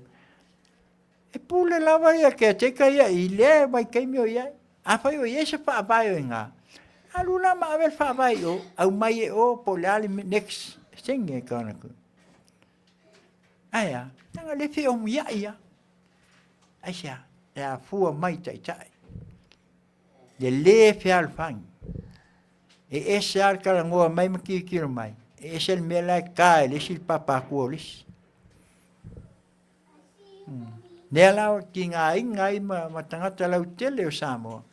E pule lava ia caretaker ia i lea vaitaimi o i ai. Afai o i ai se faavae o i ina, alu la ma ave le faavae i o, aumai e o po o le a le next thing e gonna do. Ae a, leaga le feomiai lava. Aisea? E afua mai taitai. Le le fealofani. E ese lava le talanoa mai ma tilotilo mai, e ese le mea la e ta e le isi le pāpātua o le isi. Lea la o tigaina ai ma, ma tagata lautele o Samoa.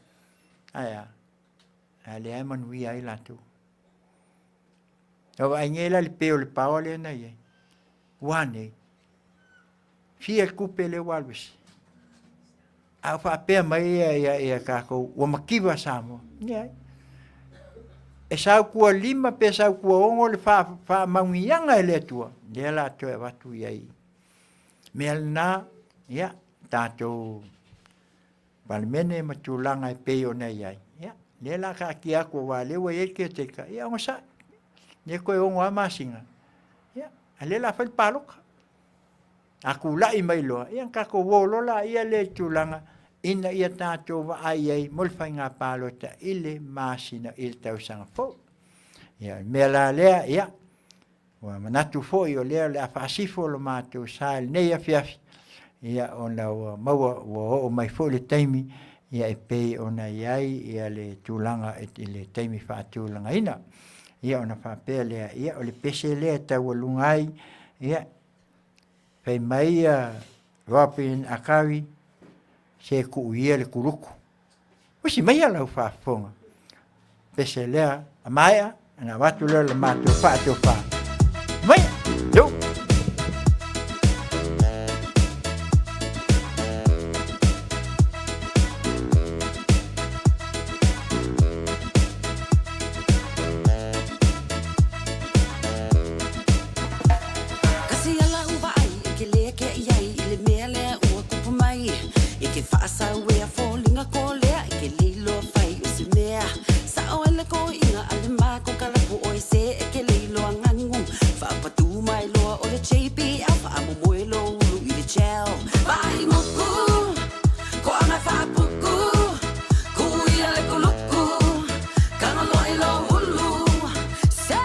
Ae a, a lea e manuia ai latou. Ua vaai nei la le pe o le paoa lea na i ai. Ua nei. Fia le tupe lea ua alu ese. A o faapea mai ia, ia, ia tatou, ua mativa Samoa. Leai. E sautua 5 pe sautua 6 le faamauiaga e le Atua, lea la toe avatu i ai. Mea lena, ia, tatou Palemene ma tulaga e pei ona i ai, ia, lea la taatia atu aua lea ua i ai le caretaker, ia onosai. Lea toe 6 lava masina, ia. A o lea o le a fai le palota. A tulai mai loa, ia ona tatou o loa laia lea i tulaga ina ia tatou vaai ai mo le faiga palota i le masina i le tausaga fou. Ia o le mea la lea, ia, ua manatu foi o lea o le a faasifo lo matou sa i lenei afiafi, ia ona ua maua ua oo mai foi le taimi ia e pei ona i ai ia le tulaga i le taimi faatulagaina. Ia ona faapea lea, ia o le pese lea e taualuga ai, ia fai mai ia Robin Akari, se tuu ia le kuluku. Usi maia lau faafofoga. Pese lea, a maea, ona avatu lea o le matou faatofa. Mai, yo! Kasi ala u vaai e ke lea ke iai i le mea lea ua kupu mai i ke faasauea foliga ko lea i ke leiloa fai o se mea sao ele koiga a le mako kalapu oe se e ke leiloa gagu faapatu mai loa o le JBL faamomoe lo ulu i le gel vaai nguku ko anga faapuku kuia le kuluku kagaloa i lo ulu se.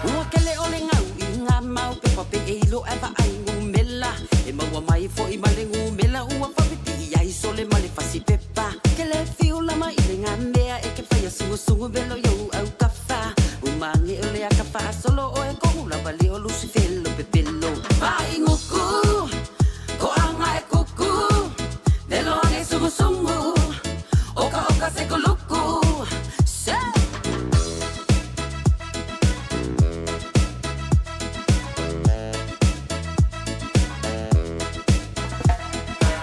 Ua kele o le gau i ngā mau pepa pe e ilo e vaai ngumela E maua mai foi ma le ngumela ua whapipii ai sole ma le fasi pepa Ke le fiu lama i le ngā mea e ke whaia sungusungu velo iou au kafa Umange o le aka whaasolo o e kohu lava le o Lucifelo pepelo Vai nguku, ko anga e kuku Velo ange sungusungu, oka oka se kuluku Se!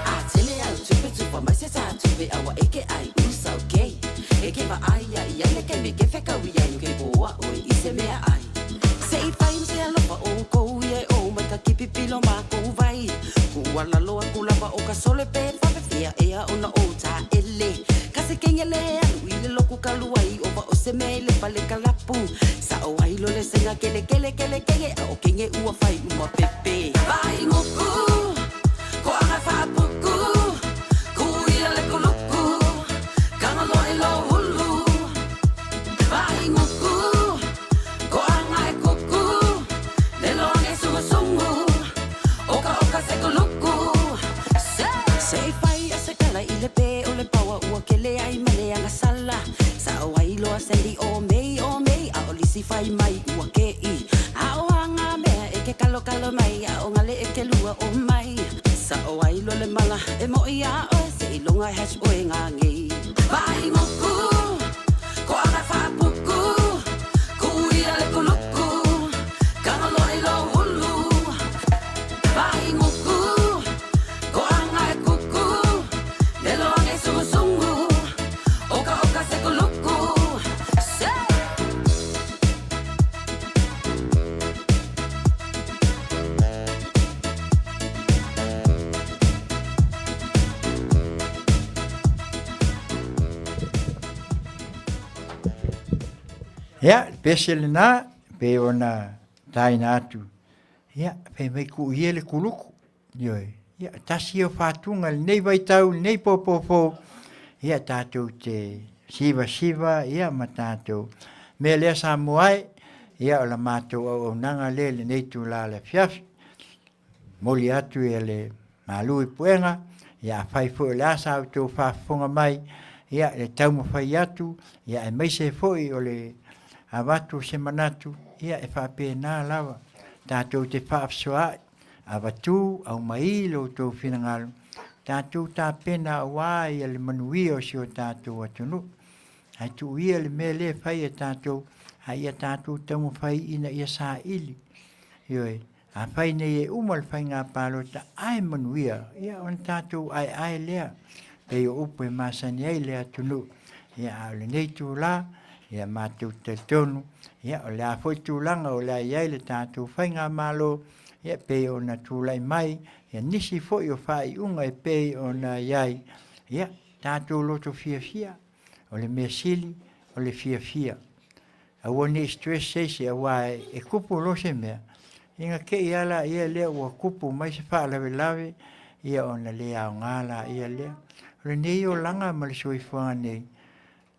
A tele au tupe tupa mai se tā tupe aua e ke ai usa o kei E ke va ai ia i ale ke me ke whekau i ai ke poa oe i se mea ai Se i whai se alofa o kou ia e o mai ka kipi pilo ma kou vai Kua lalo aku lava o ka sole pe whawhewhia ea ona o tā ele Ka se kenge le alu i le loku ka luai o va o se me le pale ka lapu Sa o ai lo le senga kele kele kele kenge a o kenge ua whai uma pepe Vai nguku, ko anga whaapuku Kuia le kuluku, kangaloa i lo hulu Vai nguku, ko anga e kuku Lelo ange sungusungu, oka oka se kuluku Se, se i whai a se kala i le pe o le paua ua kele ai ma le anga sala Sa o ai loa sendi o mei o mei a o lisi whai mai ua ke i A o anga mea e ke kalo kalo mai a o ngale e ke lua o mai Sa o ai lo le mala e mo i a oe se i longa hash oe ngā ngei Vai nguku, ko anga whaapuku Kuia le kuluku, kangaloa i lo hulu Vai nguku, ko anga e kuku Lelo ange sungusungu, oka oka se kuluku Se! Ia, le pese lena, pei ona taina atu. Ia, fai mai ku ia le kuluku. Ioe. Ia, tasi ia o whātunga lenei vaitau, lenei pōpō Ia, tātou te siva siva, ia, ma tātou. Mea lea Samoa e, ia, o la mātou auaunaga lea lenei tūlā le afiafi. Moli atu ia le malu i puega, ia afai foi o le a sa outou faafofoga mai, ia le taumafai atu, ia aemaise foi o le avatu o se manatu, ia e faapena lava tatou te faafesoaai, avatu, aumaī lo outou finagalo, tatou tapena aua ia le manuia o si o tatou atunuu. Ae tuu ia le mea lea e fai e tatou, a ia tatou taumafai ina ia saili. Ioe, Afai nei e uma le faiga palota ae manuia, ia ona tatou aeae lea, pei o upu e masani ai le atunuu. Ia, a o lenei itulā, ia matou talitonu, ia o le a foi tulaga o le a i ai le tatou faigamalo, ia pei ona tulai mai, ia nisi foi o faaiuga e pei ona i ai, ia, tatou loto fiafia. O le mea sili, o le fiafia. Aua ne i stress se isi, aua e kupu loa se mea, ina te i lava laia lea ua kupu mai se faalavelave, ia ona le aoga laia lea. O lenei olaga ma le soifuaga nei,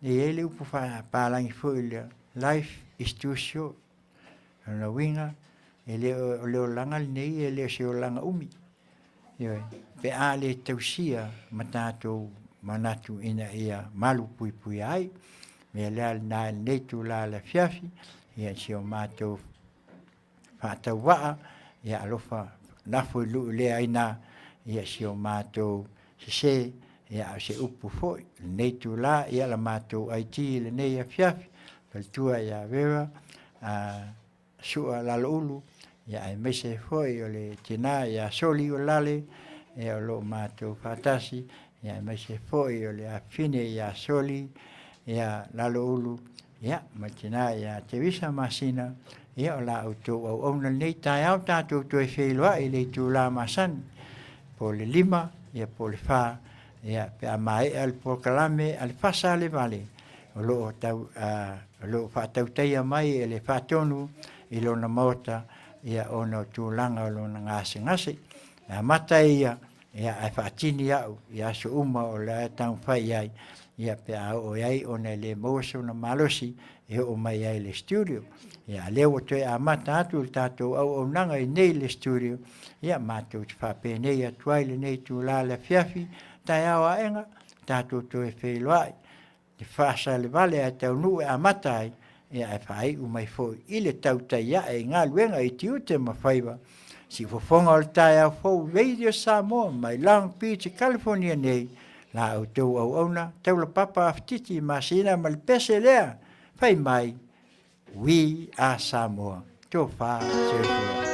e i ai le upu faapalagi foi lea, life is too short. O lona uiga, e le o, o le olaga lenei e le o se olaga umi. Ioe, pe a le tausia ma tatou manatu ina ia malupuipuia ai. Mea lea lena i lenei itula i le afiafi, ia si o matou faatauvaa, ia alofa lafo i luu lea aina, ia si o matou sese, ia a o se upu foi i lenei itula, ia la matou IT i lenei afiafi, faletua ia Vera, Sua Laloulu, ia aemaise foi o le tina ia Soli Ualale, ia o lo o matou faatasi, ia aemaise foi o le afafine ia Soli ia Laloulu, ia ma le tina ia Teresa Masina, ia o la outou auauna lenei taeao tatou toe feiloai i le itula masani, po o le 5, ia po o le 4, ia pe a maea le polokalame a le fasa a le vale, o lo o tau, o lo o faatautaia mai e le Faatonu i lona maota ia ona o tulaga o lona gasegase. E amata ia, ia ae faatini au i aso uma o la e taumafai i ai, ia pe a oo i ai ona e le maua sona malosi e oo mai ai i le studio. Ia a lea ua toe amata atu le tatou auaunaga i nei i le studio, ia matou te faapenei atu ai lenei itula i le afiafi, taeao aega, tatou toe feiloai le faasalevale ae taunuu e amata ai, ia ae faaiu mai foi i le tautai ae i galuega i tiute ma faiva. Siufofoga o le taeao fou Radio Samoa mai Long Beach, California nei, la outou auauna taulapapa afititi masina ma le pese lea, fai mai, We are Samoa. Tofa soifua.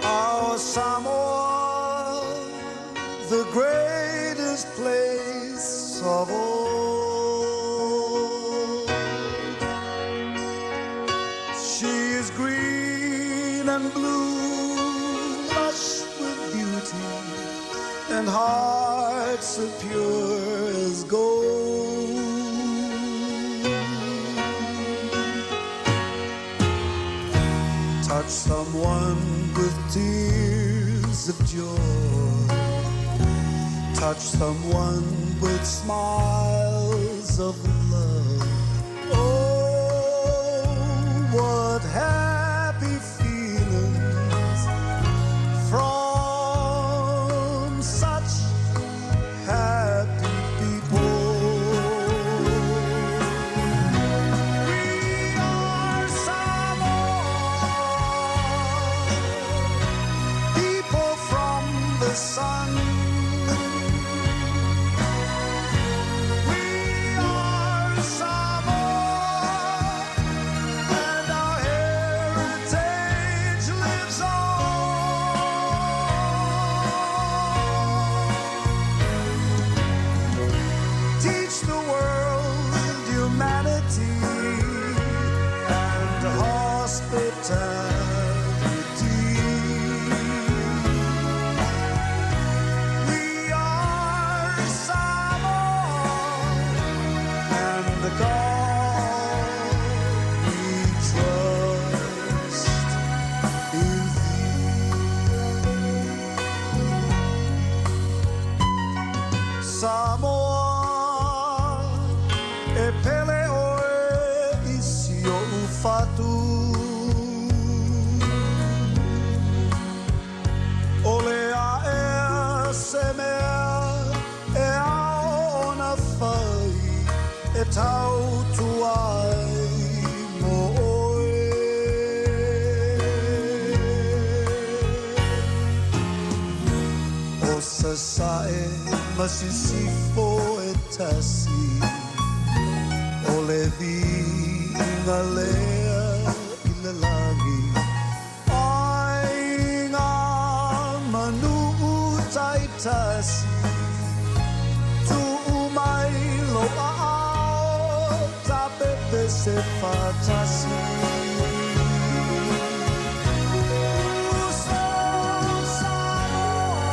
Our Samoa, the greatest place of all. She is green and blue, lush with beauty, and hearts of pure as gold. Touch someone with tears of joy. Touch someone with smiles of love. Oh, what happy feelings from such happy people. We are Samoa, people from the sun. We are Samoa, and our heritage lives on. Teach the world humanity and hospitality. We are Samoa, and the God we trust in thee. Samoa, e pele oe i si o'u fatu. O le aea se mea e ao ona fai e tautua ai mo oe. O Sasae ma Sisifo e tasi, o le viiga lea i le lagi. Ai ngā manu taitasi, tuu mai lou aao, tapepese faatasi. Uso Samoa.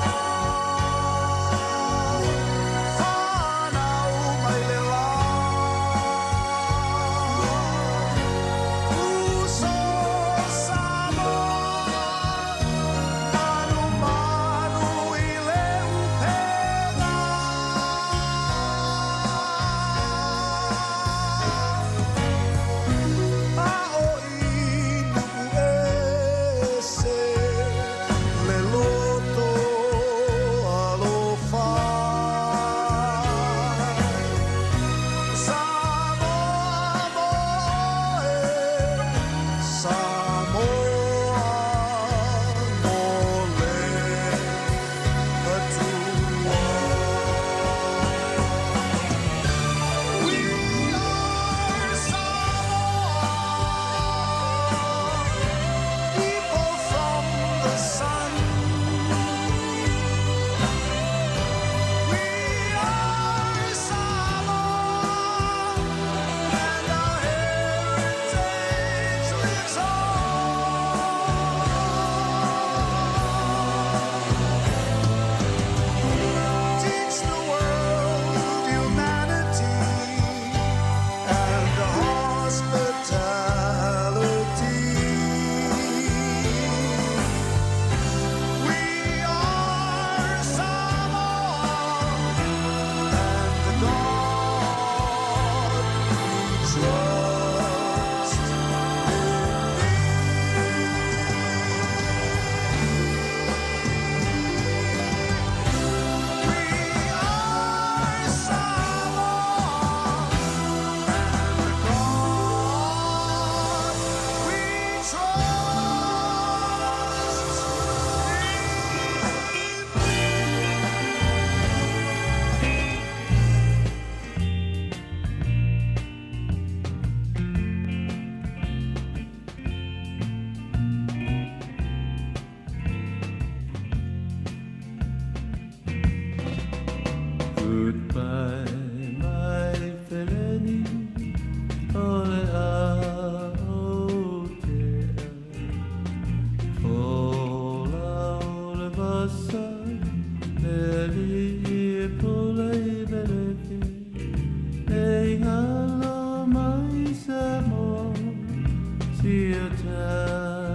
I uta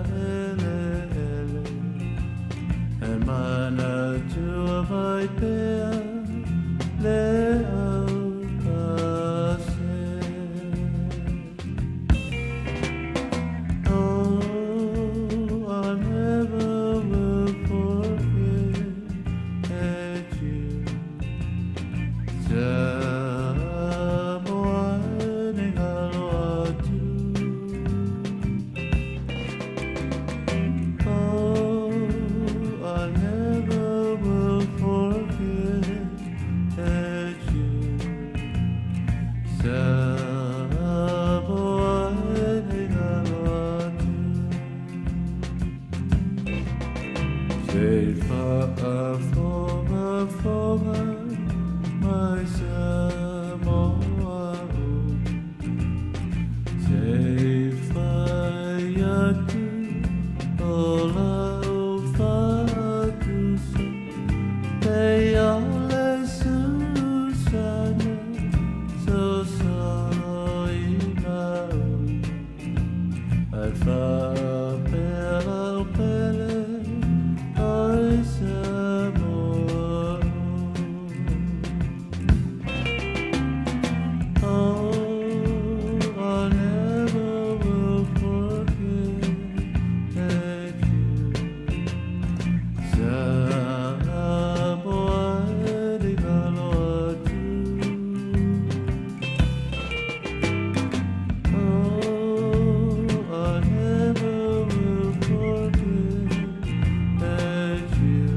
eleele E manatua mai pea le aupase. Oh, I never will forget you. Samoa ni ngalo atu. Oh, I never will forget you. Samoa ni ngalo atu. Se faafogafoga mai Samoa o. Se fai atu o lau faatusa e ia le Susana sosolo ina ua ae faapea lau pele oi Samoa o. Oh, I never will forget you. Samoa ni ngalo atu. Oh, I never will forget you.